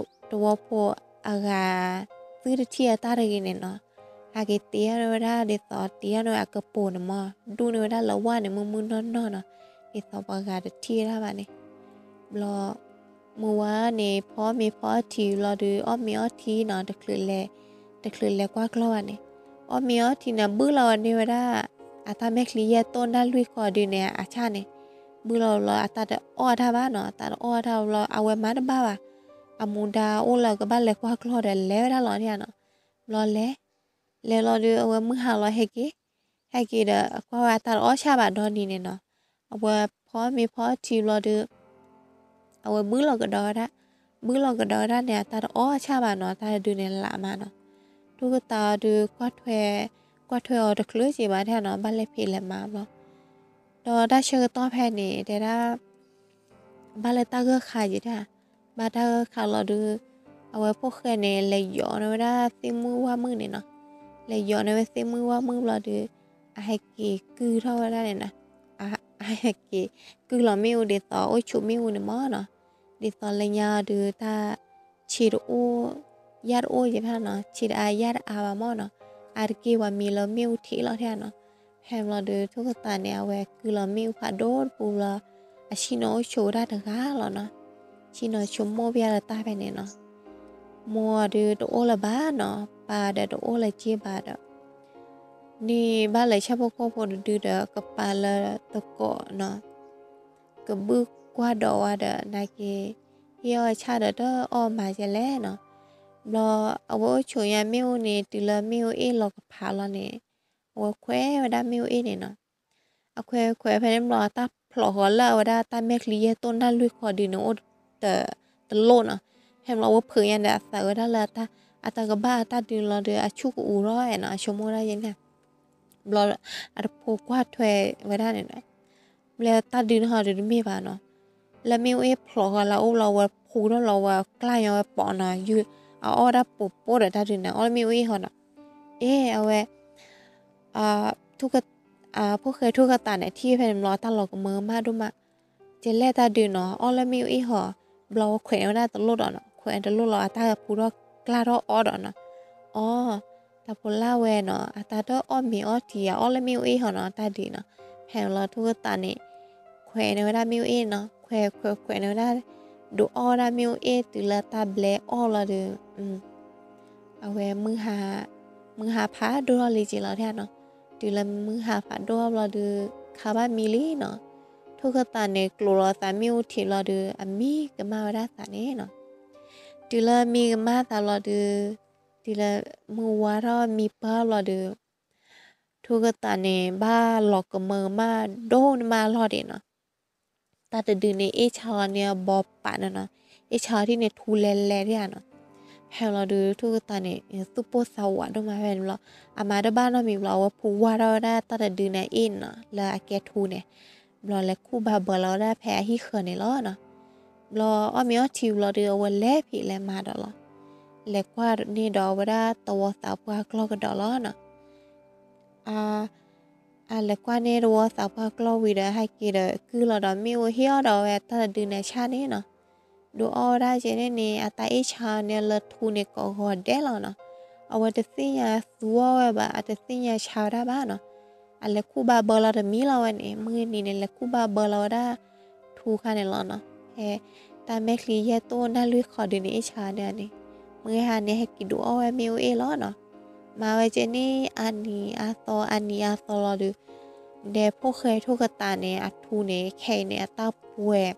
တဝီဖိအဂၤ သုတထံၣ်အတၢ်တဂ့ၤန့ၣ်နီၤ. ဟဲက့ၤတ့ထီၣ်န့ၢ်ဝဲဒၣ်ဒ်သိးတ့ထီၣ်န့ၢ်ဝဲအကပိာ်န့ၣ်မး, ဒူၣ်န့ၢ်ဝဲဒၣ်လၢဝၣ်န့ၣ် မုၢ်မုၢ်နီၢ်နီၢ်နီၤ, ဒ်သိးပှၤဂၤတထံၣ်ဝဲဒၣ်ဘၣ်န့ၣ်. ဘျီ မုၢ်ဝါန့ၣ် ဖီမ့ၤဖီထံဘျီဒီး အီၣ်မ့ၤအီထံနီၤ, တချုးလဲၤကွၢ်ကျီၢ်ဘၣ်န့ၣ်, အီၣ်မ့ၤအီထံန့ၣ် ဘုၣ်လီၤန့ၢ်ဝဲဒၣ် အတၢ်မဲာ်ချံယဲၢ်တိၣ်နၢ်လွံၢ်ဃီဒုးန့ၣ် အဆၣ်န့ၣ်, ဘုၣ်လီၤဘျီ အတၢ်တအီၣ်တၢ်ဘၣ်နီၤ, အတၢ်တအီၣ်တၢ်ဘျီ အဝဲမၤတဘၣ်ဘၣ်. အမူဒါအိၣ်လၢကဘၣ်လဲၤကွၢ်ကျီၢ်ဒီးလဲၤဝဲဒၣ်လီၤန့ၣ်နီၤ. ဘျီလဲၤ လဲၤလီၤဒီး အဝဲမုၢ်ဟါလီၤဟဲက့ၤ, ဟဲက့ၤဒီး အကွၢ်ဝဲအတၢ်တအီၣ်ဆၣ်ဘၣ်ဒီနံၤန့ၣ်နီၤ. အဝဲဖီမ့ၤဖီထံဘျီဒီး အဝဲဘုၣ်လီၤကဒီးဝဲဒၣ်, ဘုၣ်လီၤကဒီးဝဲဒၣ်န့ၣ် အတၢ်တအီၣ်ဆၣ်ဘၣ်နီၤ, တၢ်တဒုန့ၣ်လးမးနီၤ. ထိၣ်ဃသးအီၤဒီး ကွၢ်ထွဲအီၤတချုးက့ၤဘၣ်ထဲနီၤ, ဘၣ်လဲၤဖံးလဲၤမၤဘျီ ဒီးတၢ်ဆၢကတီၢ်ဖဲန့ၣ် တဲဒၣ် ဘၣ်လၢတၢ်ဂၢၢ်ခါယံၤတၢ်, ဘၣ်တၢ်ဂၢၢ်ခါလီၤဒီး အဝဲဖိၣ်ဃဲန့ၣ် လဲၤယီၤန့ၢ်ဝဲဒၣ်သ့ၣ်မုၢ်ဝၣ်မုၢ်န့ၣ်နီၤ. လဲၤယီၤန့ၢ်ဝဲသ့ၣ်မုၢ်ဝၣ်မုၢ်ဘျီဒီး အဟဲက့ၤကုၢ်ထီၣ်ဝဲဒၣ်န့ၣ်နီၤ. အဟဲက့ၤကုၢ်လီၤမ့ၣ်အူဒ်သိး အိၣ်ဆိးမ့ၣ်အူန့ၣ်မးနီၤ. ဒ်သိးလၢညါအီၤဒီးတၢ် ဆံးတအိၣ် ယၣ်တအိၣ်ယဲဖဲနီၤ, ဆံးတအါယၣ်တအါဘၣ်မးနီၤ. အါတက့ၢ်ပှၤမံၤလၢမ့ၣ်အူထံးလီၤထဲနီၤ. ဖဲဘျီဒီး ထိၣ်ဃသးန့ၣ် အဝဲကုၢ်လီၤမ့ၣ်အူဖးဒိၣ်တပူၤဘျီ အဆ့ၣ်နီၤအိၣ်ဆိးဝဲဒၣ်တဂၤလီၤနီၤ. ဆ့ၣ်နီၤဆိကမိၣ်ပျဲလၢတၢ်ဖဲန့ၣ်နီၤ. မိၢ်အီၤဒုးတအိၣ်လၢၤဘၣ်နီၤ, ပၢ်ဒီးတအိၣ်လၢၤက့ဘၣ်ဒီး န့ၢ်ဘၣ်လၢဆၣ်ဖိကီၢ်ဖိတဒုဒီး ကပာ်လၢသကိးနီၤ, ကဘုၣ်ကွၢ်ဒီးဝဲဒီး နာ်က့ ဟ့ၣ်အီၣ်ဆၣ်ဒီးတအီၣ်မၤဒ်လဲၣ်နီၤ. ဘျီအဝဲအိၣ်ဆိးညါမ့ၣ်အူန့ၣ် တုၤလၢမ့ၣ်အူအ့ၣ်လီၤကဖးလီၤန့ၣ်, အဝဲခွဲးဝဲဒၣ်မ့ၣ်အူအ့ၣ်န့ၣ်နီၤ. အခွဲးခွဲးဖဲန့ၣ်ဘျီ အတၢ်ဖျိးဃီၤလၢအဝဲဒၣ်တၢ်မဲာ်ချံယဲၢ်တိၣ်နၢ်လွံၢ်ဃီဒုန့ၣ် အိၣ်တ တလိၣ်နီၤ. ဖဲဘျီအဝဲဖုးညါန့ၣ် အသးဝဲဒၣ်လၢတၢ် အတၢ်ကဘၣ်အတၢ်ဒုးလီၤဒီး အဆူၣ်ကအိၣ်ထီၣ်နီၤ, အဆိကမိၣ်ဒၣ်ယဲန့ၣ်, ဘျီအတဖိကွၢ်ထွဲဝဲဒၣ်န့ၣ်, ဘျီတၢ်ဒုးန့ၣ်ဟီဒီးတမ့ၢ်ဘၣ်နီၤ, လၢမ့ၣ်အူအ့ၣ်ဖျိးဃီလၢအအိၣ်လီၤဝဲဖူထီၣ်လီၤဝဲကျါညီဝဲပိာ်နီၤ, ယုၢ်အအီၣ်ဒၣ်ပိာ်ပိာ်ဒီးတၢ်ဒုးန့ၣ် အီၣ်လၢမ့ၣ်အူအ့ၣ်ဟီနီၤ, အ့ၣ် အဝဲ ဖိၣ်ဃဲထိၣ်ဃဲသးန့ၣ် ထံၣ်ဖဲန့ၣ်ဘျီ အတၢ်လီၤကမၢကမၣ်ဒိၣ်မး, ကဲလဲၣ်တၢ်ဒုးနီၤ အီၣ်လၢမ့ၣ်အူအ့ၣ်ဟီ, ဘျီဝဲခွဲးန့ၢ်ဝဲဒၣ်တလိၣ်ဒီးနီၤ, ခွဲးတလိၣ်လီၤ အတၢ်ဖူထီၣ်ကျါထီၣ်အီၣ်ဒီးနီၤ, အီ တၢ်ဖိလၢ်ဝဲနီၤ အတၢ်တအီၣ်မ့ၤအီထံ အအီၣ်လၢမ့ၣ်အူအ့ၣ်ဟီနီၤ တၢ်ဒုးနီၤ, ဖဲန့ၣ်ဘျီထိၣ်ဃဲသးန့ၣ် ခွဲးန့ၢ်ဝဲဒၣ်မ့ၣ်အူအ့ၣ်နီၤ, ခွဲးခွဲးခွဲးန့ၢ်ဝဲဒၣ် ဒုးအီၣ်ဝဲဒၣ်မ့ၣ်အူအ့ၣ်တုၤလၢတၢ်ဘျဲအီၣ်လီၤဒီး အဝဲ မုၢ်ဟါဖးဒိၣ်ထီၣ်လံက့ၤလီၤဒၣ်နီၤ, တုၤလၢမုၢ်ဟါဖးဒိၣ်ထီၣ်ဘျီဒီး ခါဘၣ်မံလံနီၤ, ထိၣ်ဃဲသးန့ၣ် ကျိးလီၤသးမ့ၣ်အူထံးဘျီဒီး အမံကမၣ်ဝဲဒၣ်သးန့ၣ်နီၤ, တုၤလၢမံကမၣ်သးဘျီဒီး တုၤလၢမုၢ်ဝါထီၣ်မံပၢၢ်ဘျီဒီး ထိၣ်ဃဲသးန့ၣ် ဘၣ်လီၤကမၢကမၣ်ဒိၣ်န့ၢ်မးအလီၢ်ဒံးနီၤ, တၢ်တဒုန့ၣ် အ့ၣ်ဆါအီၤန့ၢ်အဘီပာ်န့ၣ်နီၤ, အ့ၣ်ဆါအီၤထံၣ်န့ၣ်ထူလဲၤလဲၤဒၣ်နီၤ, ဖဲလီၤဒီး ထိၣ်ဃဲသးန့ၣ် သူၣ်ပိၢ်သးဝးဒိၣ်မးဖဲန့ၣ်ဘျီ, အမၤတဘၣ်နီတမံၤဘျီ အဝဲဖူဝါထီၣ်ဝဲဒၣ်တၢ်တဒုန့ၣ်အ့ၣ်နီၤ လၢအကဲထူန့ၣ်, ဘျီလဲၤခူၣ်ဘၣ်ဘၢလီၤဝဲဒၣ်ဖဲအဟံၣ်ဃၢၤန့ၣ်လီၤနီၤ, ဘျီအီၣ်မ့ၤအီထံဘျီဒီး အဝဲလဲၤဖံးလဲၤမၤဒီးလီၤ, လဲၤကွၢ်န့ၢ်ဒီးအဝဲဒၣ်သဝီသးပှၢ်ကျီၢ်ကဒီးလီၤနီၤ အလဲၤကွၢ်န့ၢ်သဝီသးပှၢ်ကျီၢ်ဝံၤဒီး ဟဲက့ၤဒီးကုၢ်လီၤဒီး မ့ၣ်အူဟ့ၣ်အီၣ်ဒီးဝဲတၢ်တဒုန့ၣ်ဆၣ်န့ၣ်နီၤ, ဒုးအီၣ်ဝဲဒၣ်ကဲန့ၣ်န့ၣ် အတၢ်အ့ၣ်ဆါအီၤန့ၣ်လၢထူန့ၣ်ကိးဂီၤဒဲးလီၤနီၤ, အဝဲတသ့ၣ်ညါသူအီၣ်ဝဲဘၣ် အတသ့ၣ်ညါဆါဝဲဒၣ်ဘၣ်နီၤ, အလဲၤခူၣ်ဘၣ်ဘၢလီၤတမံၤလီၤဝဲန့ၣ် မုၢ်နံၤန့ၣ် လဲၤခူၣ်ဘၣ်ဘၢလီၤဝဲဒၣ် ထူခါန့ၣ်လီၤနီၤ, ဟဲ တၢ်မဲာ်ချံယဲၢ်တအိၣ်နၢ်လွံၢ်ခီဒုန့ၣ် အ့ၣ်ဆါန့ၣ်န့ၣ်, မုၢ်ဟါန့ၣ် ဟဲက့ၤဒုးအီၣ်ဝဲမ့ၣ်အူအ့ၣ်လီၤနီၤ, မၤဝဲကဲန့ၣ် အနံၤအါသီ အနံၤအါသီလီၤဒီး ဒဲးဖိၣ်ဃဲထိၣ်ဃဲသးန့ၣ် အထူန့ၣ် ခဲအံၤန့ၣ် အတၢ်ပှဲၤ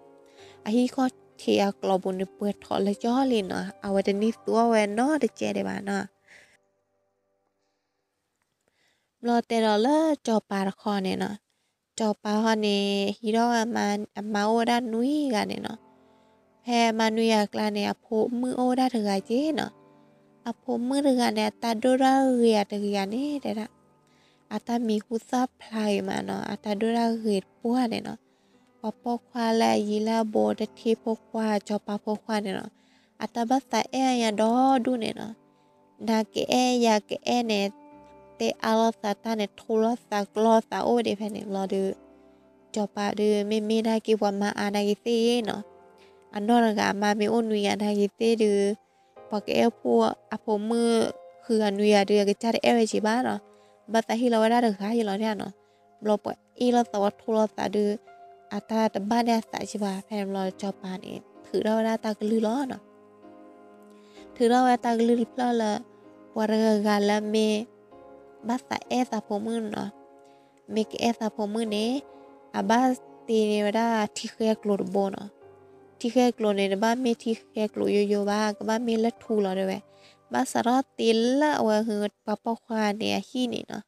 အဟံၣ်ခီၣ်ထံးအကျိၤပူၤန့ၣ် ပှဲၤထီၣ်လၢကၠီလံနီၤ, အဝဲတန့ၢ်သူအီၣ်ဝဲနီတကဲဒံးဘၣ်နီၤ ဘျီတဲဒီးလၢစီၤပၤတခီန့ၣ်နီၤ, စီၤပၤဟီန့ၣ် ဟံးထီၣ်ဝဲအမါအိၣ်ဝဲဒၣ်နွံဂၤန့ၣ်နီၤ, ဖဲအမါနွံဂၤအကျါန့ၣ် အဖိမုၣ်အိၣ်ဝဲဒၣ်တဂၤက့နီၤ, အဖိမုၣ်တဂၤန့ၣ် အတၢ်ဒိၣ်တၢ်ဂ့ၤအတဂ့ၤန့ၣ်တဲဒၣ်, အတၢ်မံၤဟူသၣ်ဖျါဂ့ၤမးနီၤ, အတၢ်ဒိၣ်တၢ်ဂ့ၤတပှၢ်န့ၣ်နီၤ, ပှၤပိာ်ခွါလၢအယံၤလၢအဘိတထံဖိခွါ စီၤပၤဖိခွါန့ၣ်နီၤ, အတၢ်ဘၣ်သးအဲၣ်အညါဒီဒူၣ်န့ၣ်နီၤ နၤကအဲၣ်ယၤကအဲၣ်န့ၣ်, တဲအါလိာ်သးတၢ်န့ၣ် ထိလိာ်သးကျီသးအိၣ်ဒံးဖဲန့ၣ်လီၤဒီး, စီၤပၤဒီး မ့မ့ၢ်နာ်က့ပှၤမၤအါနာ်က့သ့ၣ်နီၤ, အနီၢ်တဂၤမါမ့ၢ်အိၣ်နွံဂၤနာ်က့သ့ၣ်ဒီး, ပှၤကအဲၣ်ဖိအဖိမုၣ်ဃုဂၤနွံဂၤဒီး အကစၢ်တအဲၣ်ဝဲက့ၤဘၣ်နီၤ, ဘၣ်သးဟ့ၣ်လီၤဝဲဒၣ်တဂၤယလီၤန့ၣ်နီၤ, ဘျီပှၤအ့ၣ်လိာ်သးဝဲထိလိာ်သးဒီး, အတၢ်တဘၣ်န့ၢ်အသးက့ၤဘၣ် ဖဲန့ၣ်ဘျီစီၤပၤန့ၣ် ထုးထီၣ်ဝဲဒၣ်တၢ်ကလုၢ်လီၤနီၤ ထုးထီၣ်ဝဲတၢ်ကလုၢ်တဖျၢၣ်လၢ ပှၤတဂၤဂၤလၢမ့ၢ် ဘၣ်သးအဲၣ်သးဖိမုၣ်နီၤ, မ့ၢ်ကအဲၣ်သးဖိမုၣ်န့ၣ်, အဘၣ်တ့န့ၢ်ဝဲဒၣ်ထံဃဲကျိၤတဘိနီၤ, ထံဃဲကျိၤန့ၣ် တဘၣ်မ့ၢ်ထံဃဲကျိၤယိယိဘၣ် ကဘၣ်မ့ၢ်လၢထူလီၤတဲဝဲ, ဘၣ်စးထီၣ်တ့လၢအဝဲပှၤပိာ်ခွါန့ၣ်အဟံၣ်န့ၣ်နီၤ,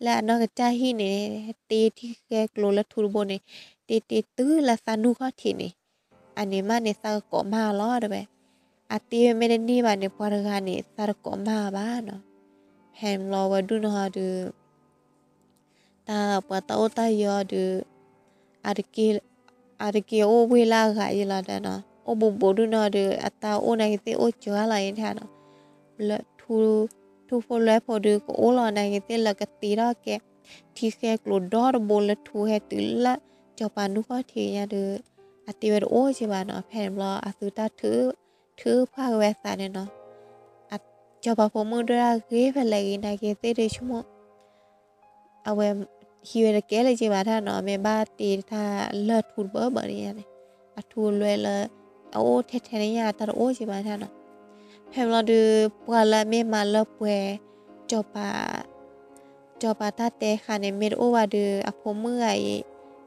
လၢအနီၢ်ကစၢ်ဟံၣ်န့ၣ်, တ့ထံဃဲကျိၤလၢထူတဘိန့ၣ်, တ့တ့တုၤလၢသးနူၢ်ခီၣ်ထံးန့ၣ် အန့ၣ်မးန့ၣ်သးကကိးမါလီၤတဲဝဲ, အတ့ဝဲမ့ၢ်တန့ၢ်ဘၣ်န့ၣ် ပှၤတဂၤန့ၣ် သးတကိးမါဘၣ်နီၤ, ဖဲန့ၣ်ဘျီဝဲဒူၣ်နီၤဒီး တၢ်ပှၤတၢ်အိၣ်တၢ်ယီၤဒီး, အတက့ၤအိၣ်ဝ့ၢ်လၢအဂၤယလီၤဒီးနီၤ, အိၣ်ဘူးဘူးဒူၣ်နီၤဒီး အတၢ်အိၣ်နာ်က့သ့ၣ်အိၣ်စှၤလီၤအံၤန့ၣ်နီၤ, ထူဖိလွဲဖိဒီးကအိၣ်လီၤနာ်က့သ့ၣ်လၢကတ့ထီၣ်ကဲ, ထံဃဲကျိၤဒီတဘိလၢထူဟဲတုၤလၢစီၤပၤနူၢ်ခီၣ်ထံးညါဒီး, အတ့ဝဲတအိၣ်က့ၤဘၣ်နီၤ, ဖဲန့ၣ်ဘျီအသုတၢ်ထုးဖှၣ်က့ၤဝဲသးန့ၣ်နီၤ, စီၤပၤဖိမုၣ်ဒိၣ်ဒၣ်ဂ့ၤဖဲလဲၣ်ဂ့ၤနာ်က့သ့ၣ်ဒီးဆိကမိၣ် အဝဲဟံးဝဲတကဲလၢၤက့ၤဘၣ်တၢ်နီၤ, မ့ၢ်ဘၣ်တ့တၢ်လၢထူတဘၢဘၢန့ၣ်ညါန့ၣ်, အထူလွဲလၢ အအိၣ်ထဲထဲန့ၣ်ညါ အတၢ်တအိၣ်က့ၤဘၣ်တၢ်နီၤ, ဖဲဘျီဒီး ပှၤလၢအမ့ၢ်မၤလၢပှဲၤ စီၤပၤ စီၤပၤတၢ်တဲဃာ်န့ၣ် မ့ၢ်တအိၣ်ဘၣ်ဒီး အဖိမုၣ်ဂၤအံၤ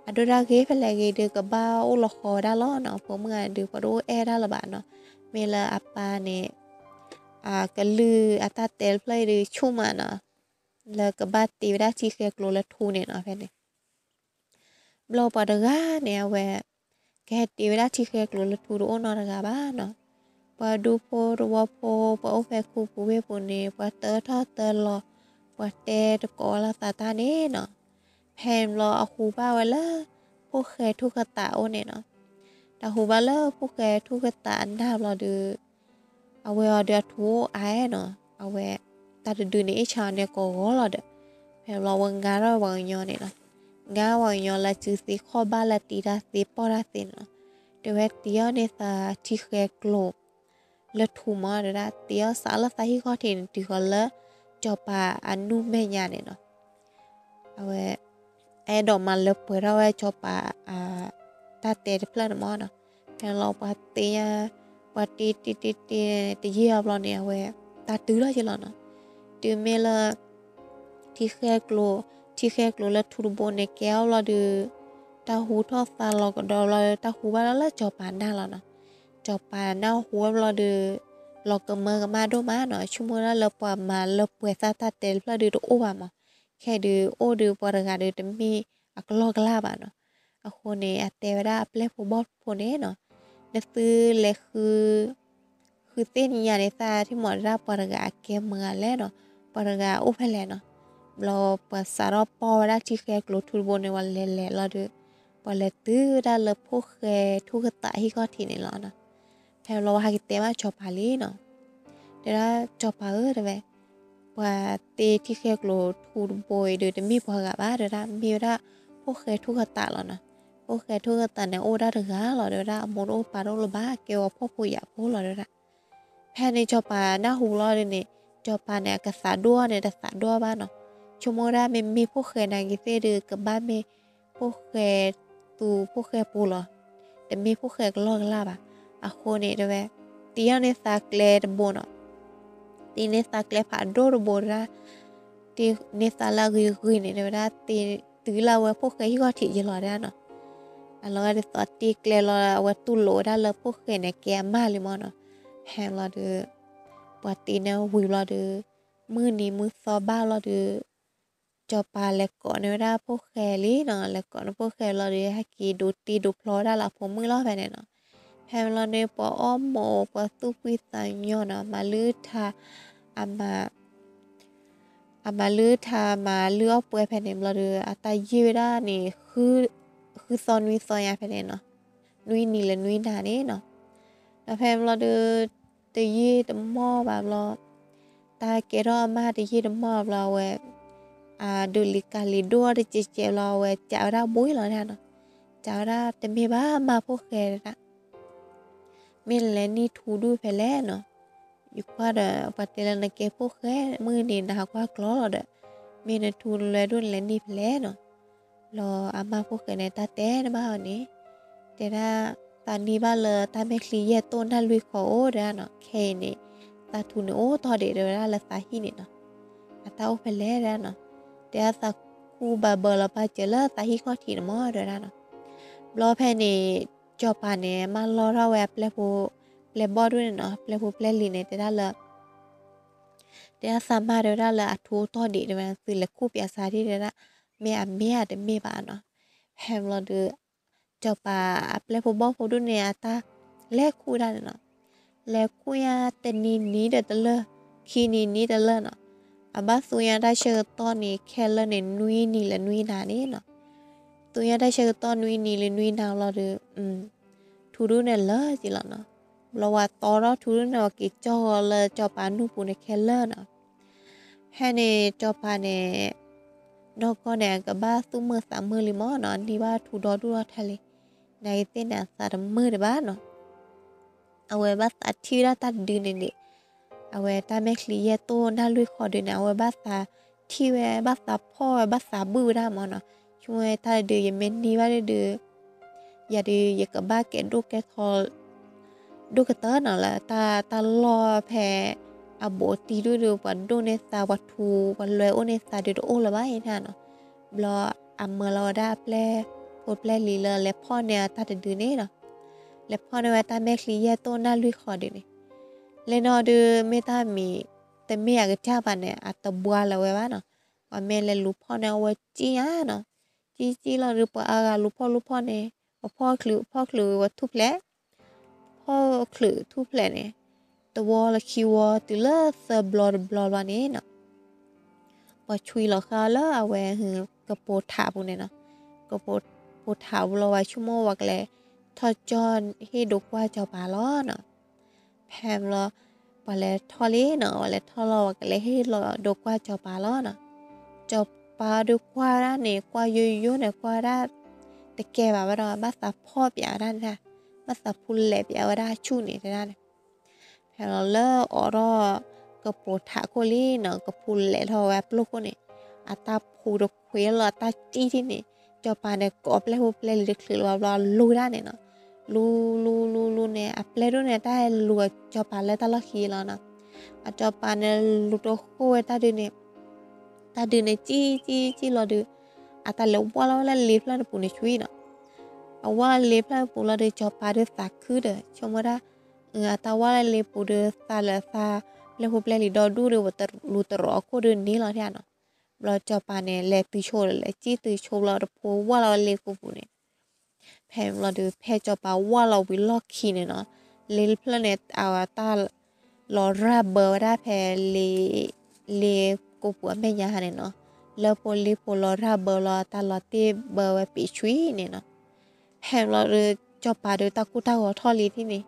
အဒိၣ်တၢ်ဂ့ၤဖဲလဲၣ်ဂ့ၤဒီး ကဘၣ်အိၣ်လီၤဃီဝဲဒၣ်လီၤနီၤ, အဖိမုၣ်ဂၤန့ၣ်ဒီး ပှၤတအိၣ်အဲၣ်ဒၣ်လၢၤဘၣ်နီၤ, မ့ၢ်လၢအပၢ်န့ၣ် အကလုၢ်အတၢ်တဲတဖျၢၣ်အံၤဒီးဆူၣ်မးနီၤ, လၢကဘၣ်တ့ဝဲဒၣ်ထံဃဲကျိၤလၢထူန့ၣ်နီၤ, ဖဲန့ၣ် ဘျီပှၤတဂၤန့ၣ် အဝဲ ကဟဲတ့ဝဲဒၣ်ထံဃဲကျိၤလၢထူတအိၣ်နီတဂၤဘၣ်နီၤ, ပှၤဒူဖိတဝီဖိ ပှၤအိၣ်ဖဲခူပူၤဝ့ၢ်ပူၤန့ၣ် ပှၤတၢထီၣ်တၢလီၤ, ပှၤတဲတကိးဝဲလိာ်သးတၢ်န့ၣ်နီၤ. ဖဲန့ၣ်ဘျီအဟူဘၣ်ဝဲလၢ ဖိၣ်ဃဲထူၣ်ဃသးအိၣ်န့ၣ်နီၤ. တၢ်ဟူဘၣ်လၢဖိၣ်ဃဲထူၣ်ဃသးအနၢ်ဘျီဒီး အဝဲအီၤဒီးအထူအိၣ်အါနီၤ. အဝဲ တၢ်တဒုန့ၣ် အ့ၣ်ဆါအီၤန့ၣ်ကိးဂီၤလီၤဒီး ဖဲဘျီဝဲငါထီၣ်ပှၤကညီန့ၣ်နီၤ. ငါပှၤကညီလၢစုသ့ခီၣ်ဘၣ်လၢတံၤတၢ်သ့ပီၢ်တၢ်သ့န့ၣ်နီၤ. တဲဝဲတ့အီၣ်န့ၢ်သးထံဃဲကျိၤ လၢထူမး တဲဒၣ် တ့အီၣ်စးလၢသးဟံၣ်ခီၣ်ထံးန့ၣ် တုၤဃီၤလၢ စီၤပၤအနူၢ်မဲာ်ညါန့ၣ်နီၤ. အဝဲ အဲၣ်ဒိးမၤလၢပှဲၤထီၣ်ဝဲစီၤပၤ အ တၢ်တဲတဖျၢၣ်န့ၣ်မးနီၤ. ဖဲန့ၣ်လီၤပှၤတ့ညါ ပှၤတ့တ့တ့တ့ တယံာ်အဘျီန့ၣ် အဝဲ တၢ်တုၤထီၣ်က့ၤလီၤနီၤ. တုၤမ့ၢ်လၢ ထံဃဲကျိၤ ထံဃဲကျိၤလၢထူတဘိန့ၣ် ကဲအီၣ်ဘျီဒီး တၢ်ဟူထီၣ်သါလီၤကဒီးဘျီဒီး တၢ်ဟူဘၣ်လၢလၢစီၤပၤနၢ်လီၤနီၤ. စီၤပၤနၢ်ဟူဘျီဒီး လီၤကမၢကမၣ်ဒိၣ်မးနီၤ. ဆိကမိၣ်ဒၣ်လၢပှၤမၤလၢပှဲၤသၣ်တၢ်တဲတဖျၢၣ်ဒီးတအိၣ်ဘၣ်မး. ခဲအံၤဒုးအိၣ်ဒီးပှၤတဂၤဒီးတမ့ၢ်အကလီၢ်ကလၢ်ဘၣ်နီၤ. အဃိန့ၣ် အတဲဝဲဒၣ်အပျဲၢ်ဖိဘီၣ်ဖိန့ၣ်နီၤ, နသုလဲၤဃု ဃုသ့ၣ်ညါန့ၣ်သၣ်ထံၣ်မး တဲဒၣ်ပှၤတဂၤအကဲမတၤဂၤလဲၣ်နီၤ, ပှၤတဂၤအိၣ်ဖဲလဲၣ်နီၤ. ဘျီပှၤစးထီၣ်ပီၢ်ဝဲဒၣ်ထံဃဲကျိၤထူတဘိန့ၣ် ပှၤလဲၤလဲၤလီၤဒီး ပှၤလဲၤတုၤဝဲဒၣ်လၢဖိၣ်ဃဲထူၣ်ကသးဟံၣ်ခီၣ်ထံးန့ၣ်လီၤနီၤ. ဖဲဘျီဝဲဟဲက့ၤတဲဘၣ်စီၤပၤလံနီၤ. တဲဒၣ်စီၤပၤဧၢ တဲဝဲ, ပှၤတ့ထံဃဲကျိၤထူတဘိအံၤဒီး တမ့ၢ်ပှၤဂၤဘၣ် တဲဒၣ် မ့ၢ်ဝဲဒၣ်ဖိၣ်ဃဲထူၣ်ကသးလီၤနီၤ. ဖိၣ်ဃဲထူၣ်ကသးန့ၣ် အိၣ်ဝဲဒၣ်တဂၤလီၤ တဲဝဲဒၣ် အမိၢ်တအိၣ်ပၢ်တအိၣ်လၢၤဘၣ် ကဲဝဲဖှီၣ်ဖိယာ်ဖိလီၤ တဲဝဲဒၣ်. ဖဲန့ၣ်စီၤပၤနၢ်ဟူလီၤဒုးန့ၣ် စီၤပၤန့ၣ် အကသးဒိၣ်န့ၣ် တသးဒိၣ်ဘၣ်နီၤ. ဆိကမိၣ်ဒၣ်မ့မ့ၢ်ဖိၣ်ဃဲနာ်က့ၤသ့ၣ်ဒီး ကဘၣ်မ့ၢ်ဖိၣ်ဃဲသူဖိၣ်ဃဲပူၤလီၤ. တမ့ၢ်ဖိၣ်ဃဲကလီၢ်ကလၢ်ဘၣ်. အဃိန့ၣ်တဲဝဲ တ့အီၣ်န့ၢ်သးကျဲတဘိနီၤ. တ့န့ၢ်သးကျဲဖးဒိၣ်တဘိတဲဒၣ်, တ့န့ၢ်သးလၢအဂ့ၤဂ့ၤန့ၣ် တဲဝဲဒၣ် တ့တုၤလၢအဝဲဖိၣ်ဃဲဟံၣ်ခီၣ်ထံးယဲလီၤ တဲဒၣ်နီၤ. အလီၤဂာ်ဒ်သိးတ့ကျဲလီၤ အဝဲတူၢ်လိာ်ဝဲဒၣ်လၢဖိၣ်ဃဲန့ၣ် ကဲအမါလံမးနီၤ. ဖဲန့ၣ်ဘျီဒီး ပှၤတ့န့ၢ်ဝံၤဘျီဒီး မုၢ်နံၤမုၢ်သီဘၣ်လီၤဒီး စီၤပၤလဲၤကိးန့ၢ်ဝဲဒၣ်ဖိၣ်ဃဲလံနီၤ. လဲၤကိးန့ၢ်ဖိၣ်ဃဲလီၤဒီး ဟဲက့ၤဒိးတ့ဒိးဖျီဝဲဒၣ်လၢအဖိမုၣ်လီၤ ဖဲန့ၣ်နီၤ. ဖဲန့ၣ်ဘျီန့ၣ် ပှၤအီၣ်မိၤ ပှၤသူၣ်ဖှံသးညီနီၤ မၤလုၢ်ထါ အမၤ အမၤလုၢ်ထါမၤလုၢ်အီၣ်ပှဲၤ ဖဲန့ၣ်ဘျီဒီး အတၢ်ယံာ်ဝဲဒၣ်န့ၣ် ဃုသီနွံသီညါ ဖဲန့ၣ်နီၤ. နွံနံၤလၢနွံနၤန့ၣ်နီၤ. ဒီးဖဲန့ၣ်ဘျီဒီး တယံာ်တမီၢ်ဘၣ်ဘျီ တၢ်ကဲထီၣ်အမါတယံာ်တမီၢ်ဘျီ အဝဲ အဒုးလံၤကၤလံၤဒိၣ်တကဲးကဲးဘျီ အဝဲကးဝဲဒၣ်ဘှံးလီၤဒၣ်နီၤ. ကးဝဲဒၣ် တမ့ၢ်ဘၣ်မါဖိၣ်ဃဲဒၣ် မ့ၢ်နလဲၤနံၣ်ထူဒူၣ်ဖဲလဲၣ်နီၤ. ယကွၢ်ဒီး ပှၤတဲလၢနကဲဖိၣ်ဃဲ မုၢ်နံၤနဟးကွၢ်ကျီလီၤဒီး မ့ၢ်နထူနလွဲဒိၣ်နလဲၤနံၣ်ဖဲလဲၣ်နီၤ. ဘျီအမါဖိၣ်ဃဲန့ၣ်တၢ်တဲတဘၣ်အီၤန့ၣ် တဲဒၣ် သးနံၣ်ဘၣ်လၢတၢ်မဲာ်ချံယဲၢ်တိၢ်နၢ်လွံၢ်ဃီအိၣ် တဲဒၣ်နီၤ. ခဲအံၤန့ၣ် သးထူန့ၣ်အိၣ်တီၢ်ဒံး တဲဝဲဒၣ်လၢသးဟံၣ်န့ၣ်နီၤ. အတၢ်အိၣ်ဖဲလဲၣ် တဲဒၣ်နီၤ. တဲဒၣ်သးခူၣ်ဘၣ်ဘၢလီၤပာ်စၢၤလၢသးဟံၣ်ခီၣ်ထံးန့ၣ်မး တဲဝဲဒၣ်နီၤ. ဘျီဖဲန့ၣ် စီၤပၤန့ၣ် မၢလီၤထီၣ်ဝဲအပျဲၢ်ဖိ ပျဲၢ်ဘီၣ်ဒိၣ်န့ၣ်နီၤ ပျဲၢ်ဖိပျဲၢ်လံၤန့ၣ် တဲဒၣ်လၢ တဲဒၣ်သးမါတဲဝဲဒၣ်လၢအထူအိၣ်တီၢ်ဒံး တဲဝဲဒၣ် သုလဲၤခူၣ်ပၠးစးဒံး တဲဒၣ် မ့ၢ်အမ့ၢ်ဧါတမ့ၢ်ဘၣ်နီၤ. ဖဲဘျီဒီး စီၤပၤအပျဲၢ်ဖိဘီၣ်ဖိဒိၣ်န့ၣ် အတၢ်လဲၤခူၣ်ဒၣ်န့ၣ်နီၤ. လဲၤခူၣ်ညါတနံၤနံၤဒီးတလၢၢ်, ခံနံၤနံၤတလၢၢ်နီၤ. အဘၣ်သူညါတၢ်ဆၢကတီၢ်န့ၣ် ခဲလၢာ်န့ၣ် နွံနံၤလၢနွံနၤန့ၣ်နီၤ. သူညါတၢ်ဆၢကတီၢ်နွံနံၤလၢနွံနၤလီၤဒီး ထူဒိၣ်န့ၣ်လၢာ်က့ၤလီၤနီၤ. ဘျီဝဲတီထီၣ်ထူဒိၣ်န့ၣ် အက့ၤကၠီၣ်ဂီၤလၢစီၤပၤနူၢ်ပူၤန့ၣ်ခဲလၢာ်နီၤ. ဖဲန့ၣ်စီၤပၤန့ၣ် နီၢ်ကီၢ်န့ၣ် အကဘၣ်သူၣ်မုာ်သးမုာ်လံမးနီၤ, အန့ၢ်ဘၣ်ထူဒီဒူၣ်ထီၣ်ထဲလဲၣ်, နာ်က့ၤသ့ၣ်န့ၣ် အသးတမုာ်ဒံးဘၣ်နီၤ. အဝဲဘၣ်သးထံၣ်ဝဲဒၣ်တၢ်တဒုန့ၣ်န့ၣ်, အဝဲတၢ်မဲာ်ချံယဲၢ်တိၢ်နၢ်လွံၢ်ဃီဒုန့ၣ် အဝဲဘၣ်သးထံၣ်ဝဲ ဘၣ်သးဖီၣ်ဝဲ ဘၣ်သးဘုၣ်ဝဲဒၣ်မးနီၤ. ဆိကမိၣ်တၢ်တဒု ယမ့ၢ်န့ၢ်ဘၣ်ဒုး ယၤဒုး ယကဘၣ်ကဲဒိၣ်ကဲထီ ဒိၣ်ကတၢၢ်နီၤလၢ တၢ်လီၢ်ဖဲ အဘူးအတံၢ်ဒုးဒုး ပှၤဒိၣ်န့ၢ်သး ပှၤထူ ပှၤလွဲအိၣ်န့ၢ်သးဒုးတအိၣ်လၢၤဘၣ်အံၤန့ၣ်နီၤ. ဘျီအမၢလီၤဝဲဒၣ်အပျဲၢ်ဖိပျဲၢ်လံၤလၢလဲၤဖီၣ်န့ၢ်အတၢ်တဒုန့ၣ်နီၤ. လဲၤဖီၣ်န့ၢ်ဝဲတၢ်မဲာ်ချံယဲၢ်တိၢ်နၢ်လွံၢ်ဃီဒုန့ၣ်, လဲၤနီၤဒုး မ့ၢ်တၢ်မံၤ တမ့ၢ်အကစၢ်ဘၣ်န့ၣ် အတဘှါလၢၤဝဲဘၣ်နီၤ. ပှၤမ့ၢ်လဲၤလူၤဖီၣ်န့ၢ်အဝဲကံၣ်ညါနီၤ. ကံၣ်ကံၣ်လီၤဒုး ပှၤအါဂၤလူၤဖီၣ်လူၤဖီၣ်န့ၣ် ပဖီၣ်ချုးဖီၣ်ချုးဝဲထူၣ်ဖျဲး, ဖီၣ်ချုးထူၣ်ဖျဲးန့ၣ် တဝီလၢခံဝီတုၤလၢသၢဘျီတဘျီဘျီန့ၣ်နီၤ, ပှၤဆွံလီၤဃာ်လၢအဝဲ ကပိာ်ထးပူၤန့ၣ်နီၤ, ကပိာ်ထးပူၤလီၤ ပှၤဆိကမိၣ်ပှၤကလဲၤထီၣ်ကၠီၣ်ဟ့ၣ်ဒိးကွၢ်စီၤပၤလီၤနီၤ. ဖဲလီၤ ပှၤလဲၤထီၣ်လံနီၤ, ပှၤလဲၤထီၣ်လီၤ ပှၤကလဲၤဟ့ၣ်လီၤဒိးကွၢ်စီၤပၤလီၤနီၤ. စီၤပၤဒုးကွၢ်ဒၣ်န့ၣ် ကွၢ်ယိယိန့ၣ် ကွၢ်ဒၣ်တကဲဘၣ်ဝဲဒီး ဘၣ်သးဖီၣ်ပၠးဝဲဒၣ်န့ၣ်, ဘၣ်သးဖူလဲးပၠးဝဲဒၣ်ဆူၣ်န့ၣ်တဲဒၣ်န့ၣ်. ဖဲလီၤလၢအိးထီၣ်ကပိာ်ထးခိၣ်လံနီၤ, ကဖူလဲးထီၣ်ဝဲအပျိၢ်ခိၣ်န့ၣ်, အတၢ်ဖူတခွ့လီၤ အတၢ်စံၣ်ထံၣ်န့ၣ်, စီၤပၤန့ၣ် ကိးပျဲၢ်ဖိပျဲၢ်လံၤတချုးလၢၤဘၣ်ဘျီ လူၤဒၣ်န့ၣ်နီၤ. လူၤလူၤလူၤလူၤန့ၣ် အပျဲၢ်ဒိၣ်န့ၣ် တၢ်ဟဲလူၤအစီၤပၤလၢတၢ်လီၢ်ခံလီၤနီၤ. အစီၤပၤန့ၣ်လူၤတဃိၣ်ဝဲတၢ်ဒုးန့ၣ်, တၢ်ဒုးန့ၣ်စံၣ်စံၣ်စံၣ်လီၤဒုး, အတၢ်လဲၤဝၢ်လီၤဝဲလၢလ့ဖျၢၣ်တပူၤန့ၣ်ဆူၣ်နီၤ. အဝၢ်လၢလ့ဖျၢၣ်တပူၤလီၤဒုး စီၤပၤဒုးသးခုဒီး ဆိကမိၣ်ဒၣ် အတၢ်ဝၢ်လၢလ့ပူၤဒုး သးလၢသးပျဲၢ်ဖိပျဲၢ်လံၤဒီဒူၣ်ဒီး ပတလူၤတရီးအခိၣ်ဒုးန့ၣ်လီၤဒၣ်နီၤ. ဘျီစီၤပၤန့ၣ် လဲၤတုၤဆိဒီး လဲၤစံၣ်တုၤဆိဘျီတဖိဝၢ်လီၤဝဲလ့ကိာ်ပူၤန့ၣ်, ဖဲဘျီဒုး ဖဲစီၤပၤဝၢ်လီၤဝံၤလီၢ်ခံန့ၣ်နီၤ, လ့ဖျၢၣ်န့ၣ် အဝဲတၢ်လီၤရၢ်ဘၢဝဲဒၣ်ဖဲ လ့ကိာ်ပူၤအမဲာ်ညါန့ၣ်နီၤ, လၢဖိလ့ဖိလီၤရၢ်ဘၢလီၤ တၢ်လီၤတ့ၢ်ဘၢဝဲပံာ်ဆှံန့ၣ်နီၤ. ဖဲဘျီဒုး စီၤပၤဒုးတၢ်ကိၢ်တၢ်ဂီၤထီၣ်လံထံၣ်န့ၣ်,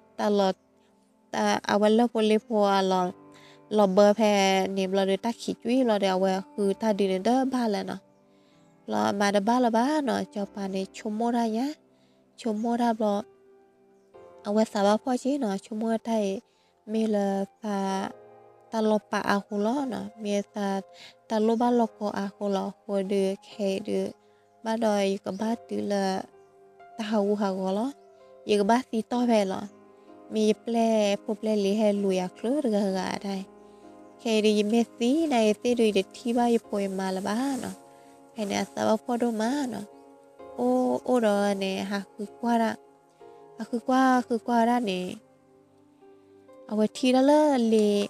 တၢ်လီၤ အဝဲလၢဖိလ့ဖိအလီၤ လီၤဘၢဖဲန့ၣ်ဘျီဒီး တၢ်ခံးကွံာ်ဘျီဒီး အဝဲဃုတၢ်ဒုးန့ၣ်တဘၣ်လၢၤနီၤ. ဘျီမၤတဘၣ်လၢၤဘၣ်နီၤ, စီၤပၤန့ၣ်ဆိကမိၣ်တၢ်ညါ, ဆိကမိၣ်တၢ်ဘျီ အဝဲသးဘၣ်ဖှီၣ်က့နီၤ, ဆိကမိၣ်တၢ်အံၤ မ့ၢ်လၢသး တၢ်လီၤပာ်အါဃိလီၤနီၤ, မ့ၢ်သး တၢ်လိၣ်ဘၣ်လီၢ်ကီအါဃိလီၤ. အဃိဒီး ခဲအံၤဒုး ဘၣ်ဒီးယကဘၣ်တုၤလၢ တၢ်ဟးဂူာ်ဟးဂီၤလီၤ. ယကဘၣ်သံတီၢ်ဖဲလီၤ. မ့ၢ်ယပျဲၢ်ဖိပျဲၢ်လံၤဟဲလူၤယၤချုးတဂၤဂၤတၢ်အံၤ, ခဲအံၤဒုး ယမ့ၢ်သံနာ်က့ၤသ့ၣ်ဒုး ယတထံၣ်ဘၣ်ယဖိယမါလၢၤဘၣ်နီၤ. ဖဲန့ၣ်အသးဘၣ်ဖှီၣ်ဒိၣ်မးနီၤ. အိၣ်အိၣ်ဒီးန့ၣ် ဟးဃုကွၢ်ဒၣ်, ဟးဃုကွၢ်ဃုကွၢ်ဒၣ်န့ၣ် အဝဲထံၣ်ဒၣ်လၢလ့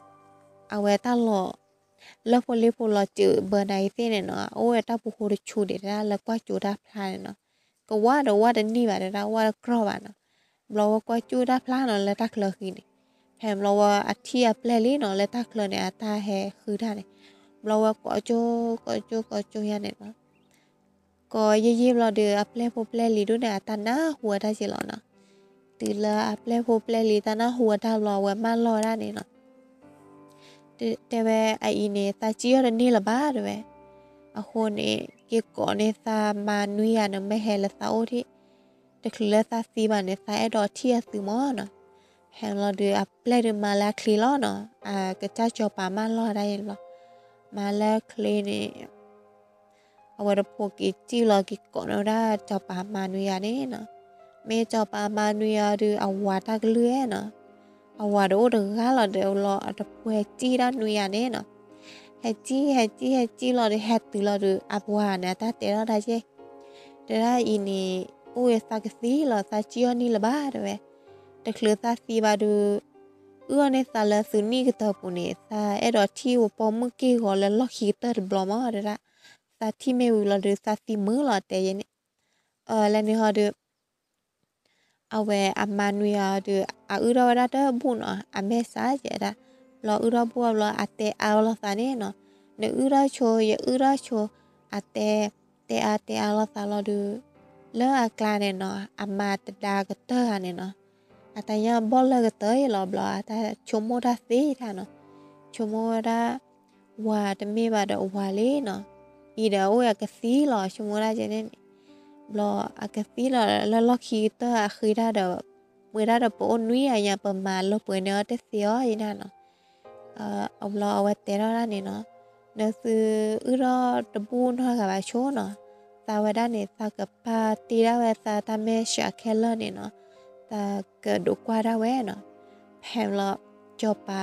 အဝဲတၢ်လီၤ လၢဖိလ့ဖိလီၤစၢၤဘၢနာ်က့ၤသ့ၣ်န့ၣ်နီၤ, အိၣ်ဝဲတၢ်ပူၤဃိတဆူဒံးတၢ်လၢကွၢ်ကၠိတၢ်ဖျါန့ၣ်နီၤ. ကဝၢ်ဒီးဝၢ်တန့ၢ်ဘၣ်တဒၣ် ဝၢ်တကြီၢ်ဘၣ်နီၤ. ဘျီဝဲကွၢ်ကၠိတၢ်ဖျါနီၤ လၢတၢ်ချၢဃံန့ၣ်, ဖဲဘျီဝဲအထံၣ်အပျဲၢ်လံနီၤ လၢတၢ်ချၢန့ၣ် အတၢ်ဟဲဃုတၢ်န့ၣ်, ဘျီဝဲကိးကၠိ ကိးကၠိ ကိးကၠိယါန့ၣ်နီၤ. ကိးယံာ်ယံာ်ဘျီဒီး အပျဲၢ်ဖိပျဲၢ်လံၤဒိၣ်န့ၣ် အတၢ်နၢ်ဟူဝဲတၢ်က့လီၤနီၤ. တုၤလၢအပျဲၢ်ဖိပျဲၢ်လံၤတၢ်နၢ်ဟူဝဲတၢ်ဘျီ အဝဲမၢလီၢ်ဝဲဒၣ်န့ၣ်နီၤ. တဲဝဲအအံၤန့ၣ် သးစံၣ်အီၣ်တန့ၢ်လၢၤဘၣ်တဲဝဲ. အဃိန့ၣ် က့ၤကိးန့ၢ်သးမါနွံဂၤန့ၣ် မ့ၢ်ဟဲလၢသးအိၣ်ထံၣ်, တချုးလၢသးသံဘၣ်န့ၣ် သးအဲၣ်ဒိးထံၣ်အသုးမၢ်နီၤ. ဖဲလီၤဒုး အပျဲၢ်ဒုးမၤလၢအချ့လီၤနီၤ. အကစၢ်စီၤပၤမၢလီၢ်ဝဲဒၣ်န့ၣ်လီၤ. မၤလၢအချ့န့ၣ် အဝဲတဖိက့ၤစံၣ်လီၤက့ၤကိးန့ၢ်ဝဲဒၣ်စီၤပၤမါနွံဂၤန့ၣ်နီၤ. မ့ၢ်စီၤပၤမါနွံဂၤဒုး အဝၤတၢ်ကလုၢ်ဧဲနီၤ. အဝၤဒီးအိၣ်တဂၤလီၤဒီးလီၤ အတဖိဟဲစံၣ်ဒၣ်နွံဂၤန့ၣ်နီၤ. ဟဲစံၣ်ဟဲစံၣ်ဟဲစံၣ်လီၤဒီး ဟဲတုၤလီၤဒီး အဝၤန့ၣ် အတၢ်တဲထီၣ်တၢ်က့, တဲဒၣ်အံၤန့ၣ် အိၣ်ဝဲသးကသံလီၤ သးစံၣ်အီၣ်န့ၢ်လၢၤဘၣ်တဲဝဲ. တချုးသးသံဘၣ်ဒုး အုၣ်အီၣ်န့ၢ်သးလၢသုးနံၣ်ကတၢၢ်ပူၤန့ၣ် သးအဲၣ်ဒိးထံၣ်ဝဲပိာ်မုၣ်က့ၢ်ဂီၤလၢလီၢ်ခံကတၢၢ်တဘျီမၢ်တဲဒၣ်. သးထံၣ်မ့ၢ်ဝံၤလီၤဒုး သးသံမုာ်လီၤတဲယဲန့ၣ်. လၢန့ၣ်ဟီဒုး အဝဲအမါနွံဂၤဒုး အအုၣ်ထီၣ်ဝဲဒၣ်တဘူၣ်နီၤ အမဲာ်ဆှးကဲဒၣ်. ဘျီအုၣ်ထီၣ်ဘူၣ်ဘျီ အတဲအါလီၤသးန့ၣ်နီၤ. နအုၣ်ထီၣ်ဆိ ယအုၣ်ထီၣ်ဆိ, အတဲ တဲအါတဲအါလီၤသးလီၤဒုး လၢအကျါန့ၣ်နီၤ အမါတဒါကတၢၢ်ဂၤန့ၣ်နီၤ အတၢ်ညၣ်ဘီၣ်လၢကတၢၢ်အံၤလီၤ. ဘျီအတၢ်ဆိကမိၣ်တၢ်သ့တၢ်နီၤ. ဆိကမိၣ်ဝဲဒၣ် ဝၤတမ့ၢ်ဘၣ်ဒီးဝၤလံနီၤ. အံၤဒီးအိၣ်အကသံလီၤ ဆိကမိၣ်ဒၣ်ကဲန့ၣ်န့ၣ်. ဘျီအကသံလီၤလၢလီၢ်ခံကတၢၢ်အဃ့တၢ်ဒီး မ့ၢ်ဒၣ်ဒီးပအိၣ်နွံဂၤညါ ပမၤလၢပှဲၤန့ၢ်အီၤတသ့အီၤအံၤန့ၣ်နီၤ. အဘျီအဝဲတဲထီၣ်ဒၣ်န့ၣ်နီၤ, နသုအုၣ်ထီၣ်တဘူၣ်နီတဂၤဘၣ်ဆိနီၤ. သးဝဲဒၣ်န့ၣ် သးကပာ်တ့ၢ်ဒၣ်ဝဲသးတၢ်မဲာ်ဆှးခဲလၢာ်န့ၣ်နီၤ. သးကဒိးကွၢ်ဒၣ်ဝဲနီၤ. ဖဲလီၤ စီၤပၤ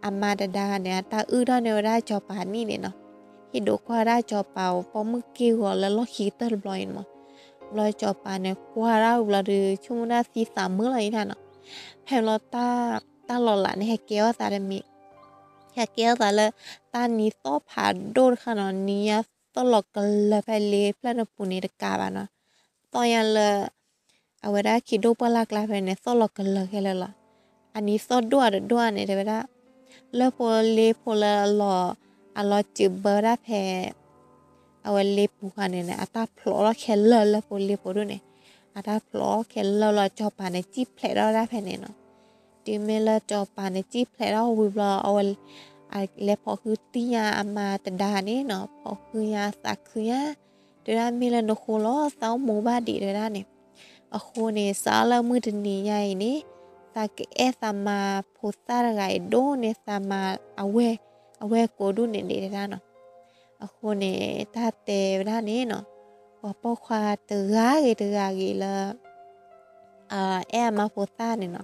အမါတဒါန့ၣ် အတၢ်အုၣ်ထီၣ်န့ၢ်ဝဲဒၣ်စီၤပၤနံၣ်န့ၣ်နီၤ. ဟ့ၣ်ဒိးကွၢ်ဒၣ်စီၤပၤပိာ်မုၣ်က့ၢ်ဂီၤလၢလီၢ်ခံကတၢၢ်တဘျီအံၤန့ၣ်မး. ဘျီစီၤပၤန့ၣ်ကွၢ်ဒၣ်ဝံၤဘျီဒီး ဆိကမိၣ်ဒၣ်သံသးမုာ်လီၤအံၤန့ၣ်နီၤ. ဖဲလီၤ တၢ်လီၤလးန့ၣ် ဟဲကဲအီၣ်သးတမံၤ ဟဲကဲအီၣ်သးလၢ တၢ်နံၤသီၣ်ဖးဒိၣ်တခါနီၤ. နံၤညါသီၣ်လီၤကလၢၤဖဲလ့ဖျၢၣ်တပူၤန့ၣ်တကးဘၣ်နီၤ. သီၣ်ညါလၢ အဝဲဒၣ်ခံဒိၣ်ပှၢ်လၢ်ကျါဖဲန့ၣ် သီၣ်လီၤကလၢၤခဲလၢာ်လီၤ. အနံၤသီၣ်ဒိၣ်ဧါတဒိၣ်ဧါန့ၣ် တဲဝဲဒၣ် လၢၢ်ဖိလ့ဖိလၢအလီၤ အလီၤစၢၤဘၢဝဲဒၣ်ဖဲ အဝဲလ့ပူၤဃာ်န့ၣ်န့ၣ် အတၢ်ဖျိးထီၣ်ခဲလၢာ်လၢၢ်ဖိလ့ဖိဒၣ်န့ၣ် အတၢ်ဖျိးထီၣ်ခဲလၢာ်လီၤ စီၤပၤန့ၣ် စံၣ်ဖျဲးထီၣ်ဝဲဒၣ်ဖဲန့ၣ်နီၤ. တုၤမ့ၢ်လၢစီၤပၤန့ၣ် စံၣ်ဖျဲးထီၣ်ဝံၤဘျီ အဝဲ အလဲၤဖီၣ်ဃုတံၢ်ညါအမါတဒါန့ၣ်နီၤ ဖီၣ်ဃုညါသးခုညါ တဲဝဲဒၣ်မ့ၢ်လၢနဃိလီၤ သးအိၣ်မူဘၣ်ဒံးတဲဝဲဒၣ်န့ၣ်. အဃိန့ၣ် စးထီၣ်လၢမုၢ်တနံၤညါအံၤန့ၣ် သးကအဲၣ်သးမါဖိသၣ်တဂၤအံၤဒိၣ်န့ၢ်သးမါ အဝဲၢ်ကိးဒူၣ်န့ၣ်ဒံးတဲဒၣ်နီၤ. အဃိန့ၣ် တၢ်တဲဝဲဒၣ်န့ၣ်နီၤ ပှၤပိာ်ခွါတဂၤဂ့ၤတဂၤဂ့ၤလၢ အဲၣ်အမါဖိသၣ်န့ၣ်နီၤ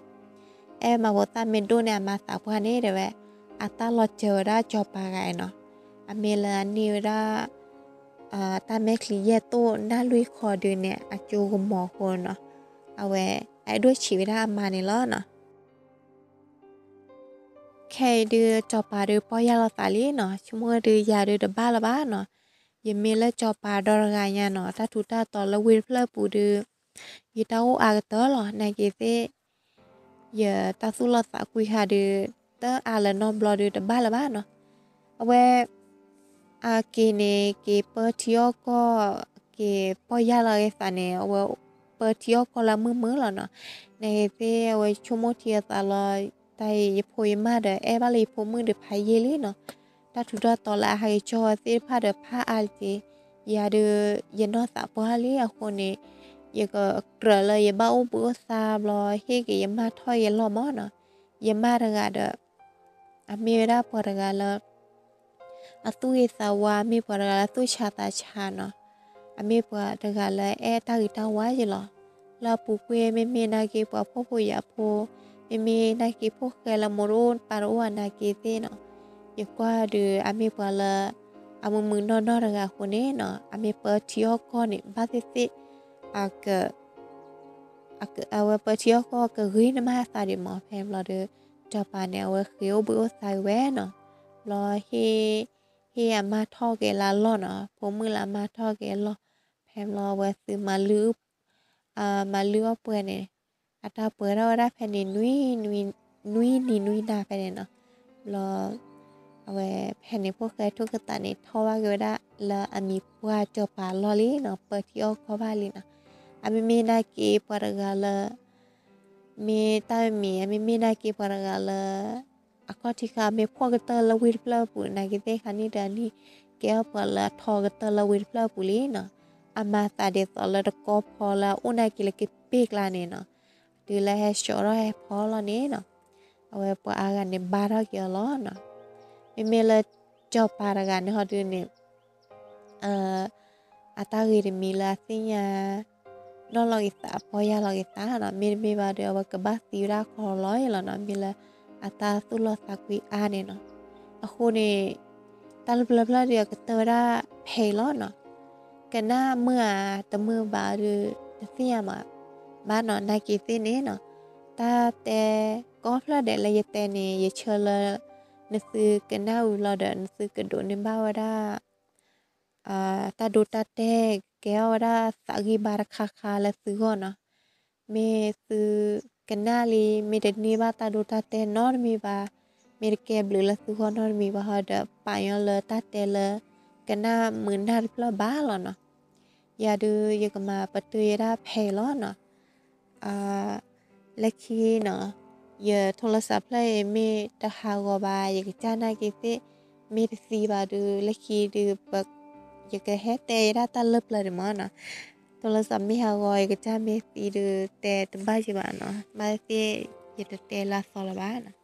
အဲၣ်မါဖိသၣ်မ့ၢ်ဒိၣ်န့ၢ်အမါသးပှၢ်န့ၣ်တဲဝဲ အတၢ်လီၤစၢၤဝဲဒၣ်စီၤပၤဂၤအံၤနီၤ. အမ့ၢ်လၢအန့ၢ်ဝဲဒၣ် တၢ်မဲာ်ချံယဲၢ်တိၢ်နၢ်လွံၢ်ခီဒုန့ၣ် အကၠိကမီၤအဃိနီၤ အဝဲ အအဲၣ်ဒိၣ်ဆံးဝဲဒၣ်အမါန့ၣ်လီၤနီၤ. ခဲအံၤဒုးစီၤပၤဒုးပီၢ်ယၢ်လီၤသးလံနီၤ ဆိကမိၣ်ဒုးယၤဒုးတဘၣ်လၢၤဘၣ်နီၤ. ယမ့ၢ်လၢစီၤပၤဒီတဂၤညါနီၤ တၢ်ထူးတၢ်တီၤလၢဝ့ၢ်တဖျၢၣ်ပူၤဒုး ယတၢ်အိၣ်အါကတၢၢ်လီၤ နာ်က့ၤသ့ၣ် ယတၢ်သူၣ်လီၤသးကွံဟးဒုး တအါလၢၤနီတဘျီဒုးတဘၣ်လၢၤဘၣ်နီၤ. အဝဲ အက့ၤန့ၣ် က့ၤပၢထံအီၣ်ကီၢ် က့ၤပီၢ်ယၢ်လီၤက့ၤသးန့ၣ် အဝဲပၢထံအီၣ်ကီၢ်လၢအမုာ်မုာ်လီၤနီၤ. နာ်က့ၤသ့ၣ် အဝဲဆိကမိၣ်ထံအသးလီၤ တၢ်အံၤယဖိယမါဒီး အဲၣ်ဘၣ်လၢယဖိမုၣ်ဒီးဖးယံာ်လံနီၤ. တၢ်ထူးတၢ်တီၤလၢအဟးက့ၤကၠီဝဲသ့ၣ်တဖၣ်ဒီးဖးအါလံက့ၤ ယၤဒုး ယနီၢ်သးပှၢ်လံအဃိန့ၣ် ယကကြၢးလၢယဘၣ်အိၣ်ဘှံးအိၣ်သါဘျီ ဟ့ၣ်က့ၤယမါထီၣ်ယဲလီၤမၢ်နီၤ. ယမါတဂၤဒီး အမ့ၢ်ဝဲဒၣ်ပှၤတဂၤလၢ အသူၣ်ဂ့ၤသးဝါ မ့ၢ်ပှၤတဂၤလၢသူၣ်ဆါသးဆါနီၤ. အမ့ၢ်ပှၤတဂၤလၢအဲၣ်တၢ်ဂ့ၤတၢ်ဝါယဲလီၤ. လၢအပူၤကွံာ် မ့မ့ၢ်နာ်က့ၤပှၤဖှီၣ်ဖိယာ်ဖိ မ့မ့ၢ်နာ်က့ၤဖိၣ်ဃဲလၢမိၢ်တအိၣ်ပၢ်တအိၣ်အနာ်က့ၤသ့ၣ်နီၤ. ယကွၢ်ဒုး အမ့ၢ်ပှၤလၢ အမုာ်မုာ်နီၢ်နီၢ်တဂၤအဃိန့ၣ်နီၤ အမ့ၢ်ပၢထံအီၣ်ကီၢ်န့ၣ် ဘၣ်သ့ၣ်သ့ၣ် အက အဝဲပၢထံအီၣ်ကီၢ်ကဂ့ၤန့ၢ်မးအသးဒံးမၢ် ဖဲန့ၣ်ဘျီဒီး စီၤပၤန့ၣ် အဝဲဃ့ၢ်အိၣ်ဘှံးအိၣ်သါက့ၤဝဲနီၤ. ဘျီ ဟ့ၣ်အမါထီၣ်က့ၤလၢအလီၢ်နီၤ ဖိမုၣ်လၢအမါထီၣ်က့ၤအလီၢ် ဖဲန့ၣ်ဘျီအဝဲသုမၤလုၢ် မၤလုၢ်အီၣ်ပှဲၤန့ၣ် အတၢ်ပှဲၤထီၣ်ဝဲဒၣ်ဖဲန့ၣ် နွံနံၤနွံနၤဖဲန့ၣ်နီၤ. ဘျီ အဝဲဖဲန့ၣ်ဖိၣ်ဃဲထိၣ်ကသးန့ၣ် ထီၣ်ဘၣ်က့ၤဝဲဒၣ်လၢအမံၤပှၢ်စီၤပၤအလီၢ်လံနီၤ ပၢထံအီၣ်ကီၢ်ဘၣ်လံနီၤ. အမ့မ့ၢ်နာ်က့ၤပှၤတဂၤလၢ မ့ၢ်တၢ်မံၤ အမ့မ့ၢ်နာ်က့ၤပှၤတဂၤလၢ အခီၣ်ထံးခါ မ့ၢ်ဖှီၣ်ကတၢၢ်လၢဝ့ၢ်တဖျၢၣ်အပူၤ နာ်က့ၤသ့ၣ်ခါန့ၣ်ဒီးအန့ၣ် ကဲထီၣ်ပှၤလၢအထီကတၢၢ်လၢဝ့ၢ်တဖျၢၣ်အပူၤလံနီၤ. အမၤသးဒ်သိးလၢတကီဖီလၢအအိၣ်နာ်က့ၤလၢကပ့ၢ်ကျါန့ၣ်နီၤ တုၤလၢဟဲဆှီထီၣ်ဟဲဖီလီၤန့ၣ်နီၤ အဝဲပှၤအါဂၤန့ၣ်ဘါထီၣ်က့ၤအီၤလီၤနီၤ. မ့မ့ၢ်လၢစီၤပၤတဂၤန့ၣ်ဟီဒုန့ၣ် အတၢ်ဂ့ၤတမံၤလၢအသ့ၣ်ညါ နီၣ်လီၤက့ၤသး ပီၢ်ယၢ်လီၤက့ၤသးနီၤ မ့တမ့ၢ်ဘၣ်ဒီး အဝဲကဘၣ်သံဝဲဒၣ်ခီလီၤအံၤလီၤနီၤ မ့ၢ်လၢအတၢ်သူၣ်လီၤသးကွံအါန့ၣ်နီၤ. အဃိန့ၣ် တၢ်လၢပျၢၤဖျၢၣ်ဒီးအကတၢၢ်ဝဲဒၣ်ဖဲအံၤလီၤနီၤ. ကနၣ်မုာ်ဧါတမုာ်ဘၣ်ဒီး တသ့ၣ်ညါမး ဘၣ်နီၤ နာ်က့ၤသ့ၣ်န့ၣ်နီၤ တၢ်တဲကိးဖျၢၣ်ဒဲးလၢယတဲန့ၣ် ယဆၢလၢ နသုကနၣ်ဝံၤလီၤဒီး နသုကဒိးန့ၢ်ဘၣ်ဝဲဒၣ် တၢ်ဒိတၢ်တဲာ် ကဲထီၣ်ဝဲဒၣ်သးဂံၢ်ဘါတခါခါလၢသုဂီၢ်နီၤ. မ့ၢ်သုကနၣ်လံ မ့ၢ်တန့ၢ်ဘၣ်တၢ်ဒိတၢ်တဲာ်နီတမံၤဘၣ်, မ့ၢ်တကဲဘျုးလၢသုဂီၢ်နီတမံၤဘၣ်ဟီဒီး ပာ်ညီလၢတၢ်တဲလၢ ကနၣ်မုာ်နၢ်တဖျၢၣ်ဘၣ်လီၤနီၤ. ယၤဒုးယကမၤပတုာ်ယဲဒၣ်ဖဲအံၤလီၤနီၤ. လၢခံနီၤ ယထိလီၤစးဖျၢၣ်အံၤမ့ၢ်တဟးဂီၤဘၣ် ယကစၢ်နာ်က့ၤသ့ၣ် မ့ၢ်တသံဘၣ်ဒုး လၢခံဒုး ယကဟဲတဲယဲဒၣ်တၢ်လၢပျၢၤဒံးမၢ်နီၤ. ထိလီၤစးမ့ၢ်ဟးဂီၤ ယကစၢ်မ့ၢ်သံဒုး တဲတဘၣ်ယံၤဘၣ်နီၤ. ဘၣ်သ့ၣ် ယတတဲလၢအသီလၢၤဘၣ်နီၤ.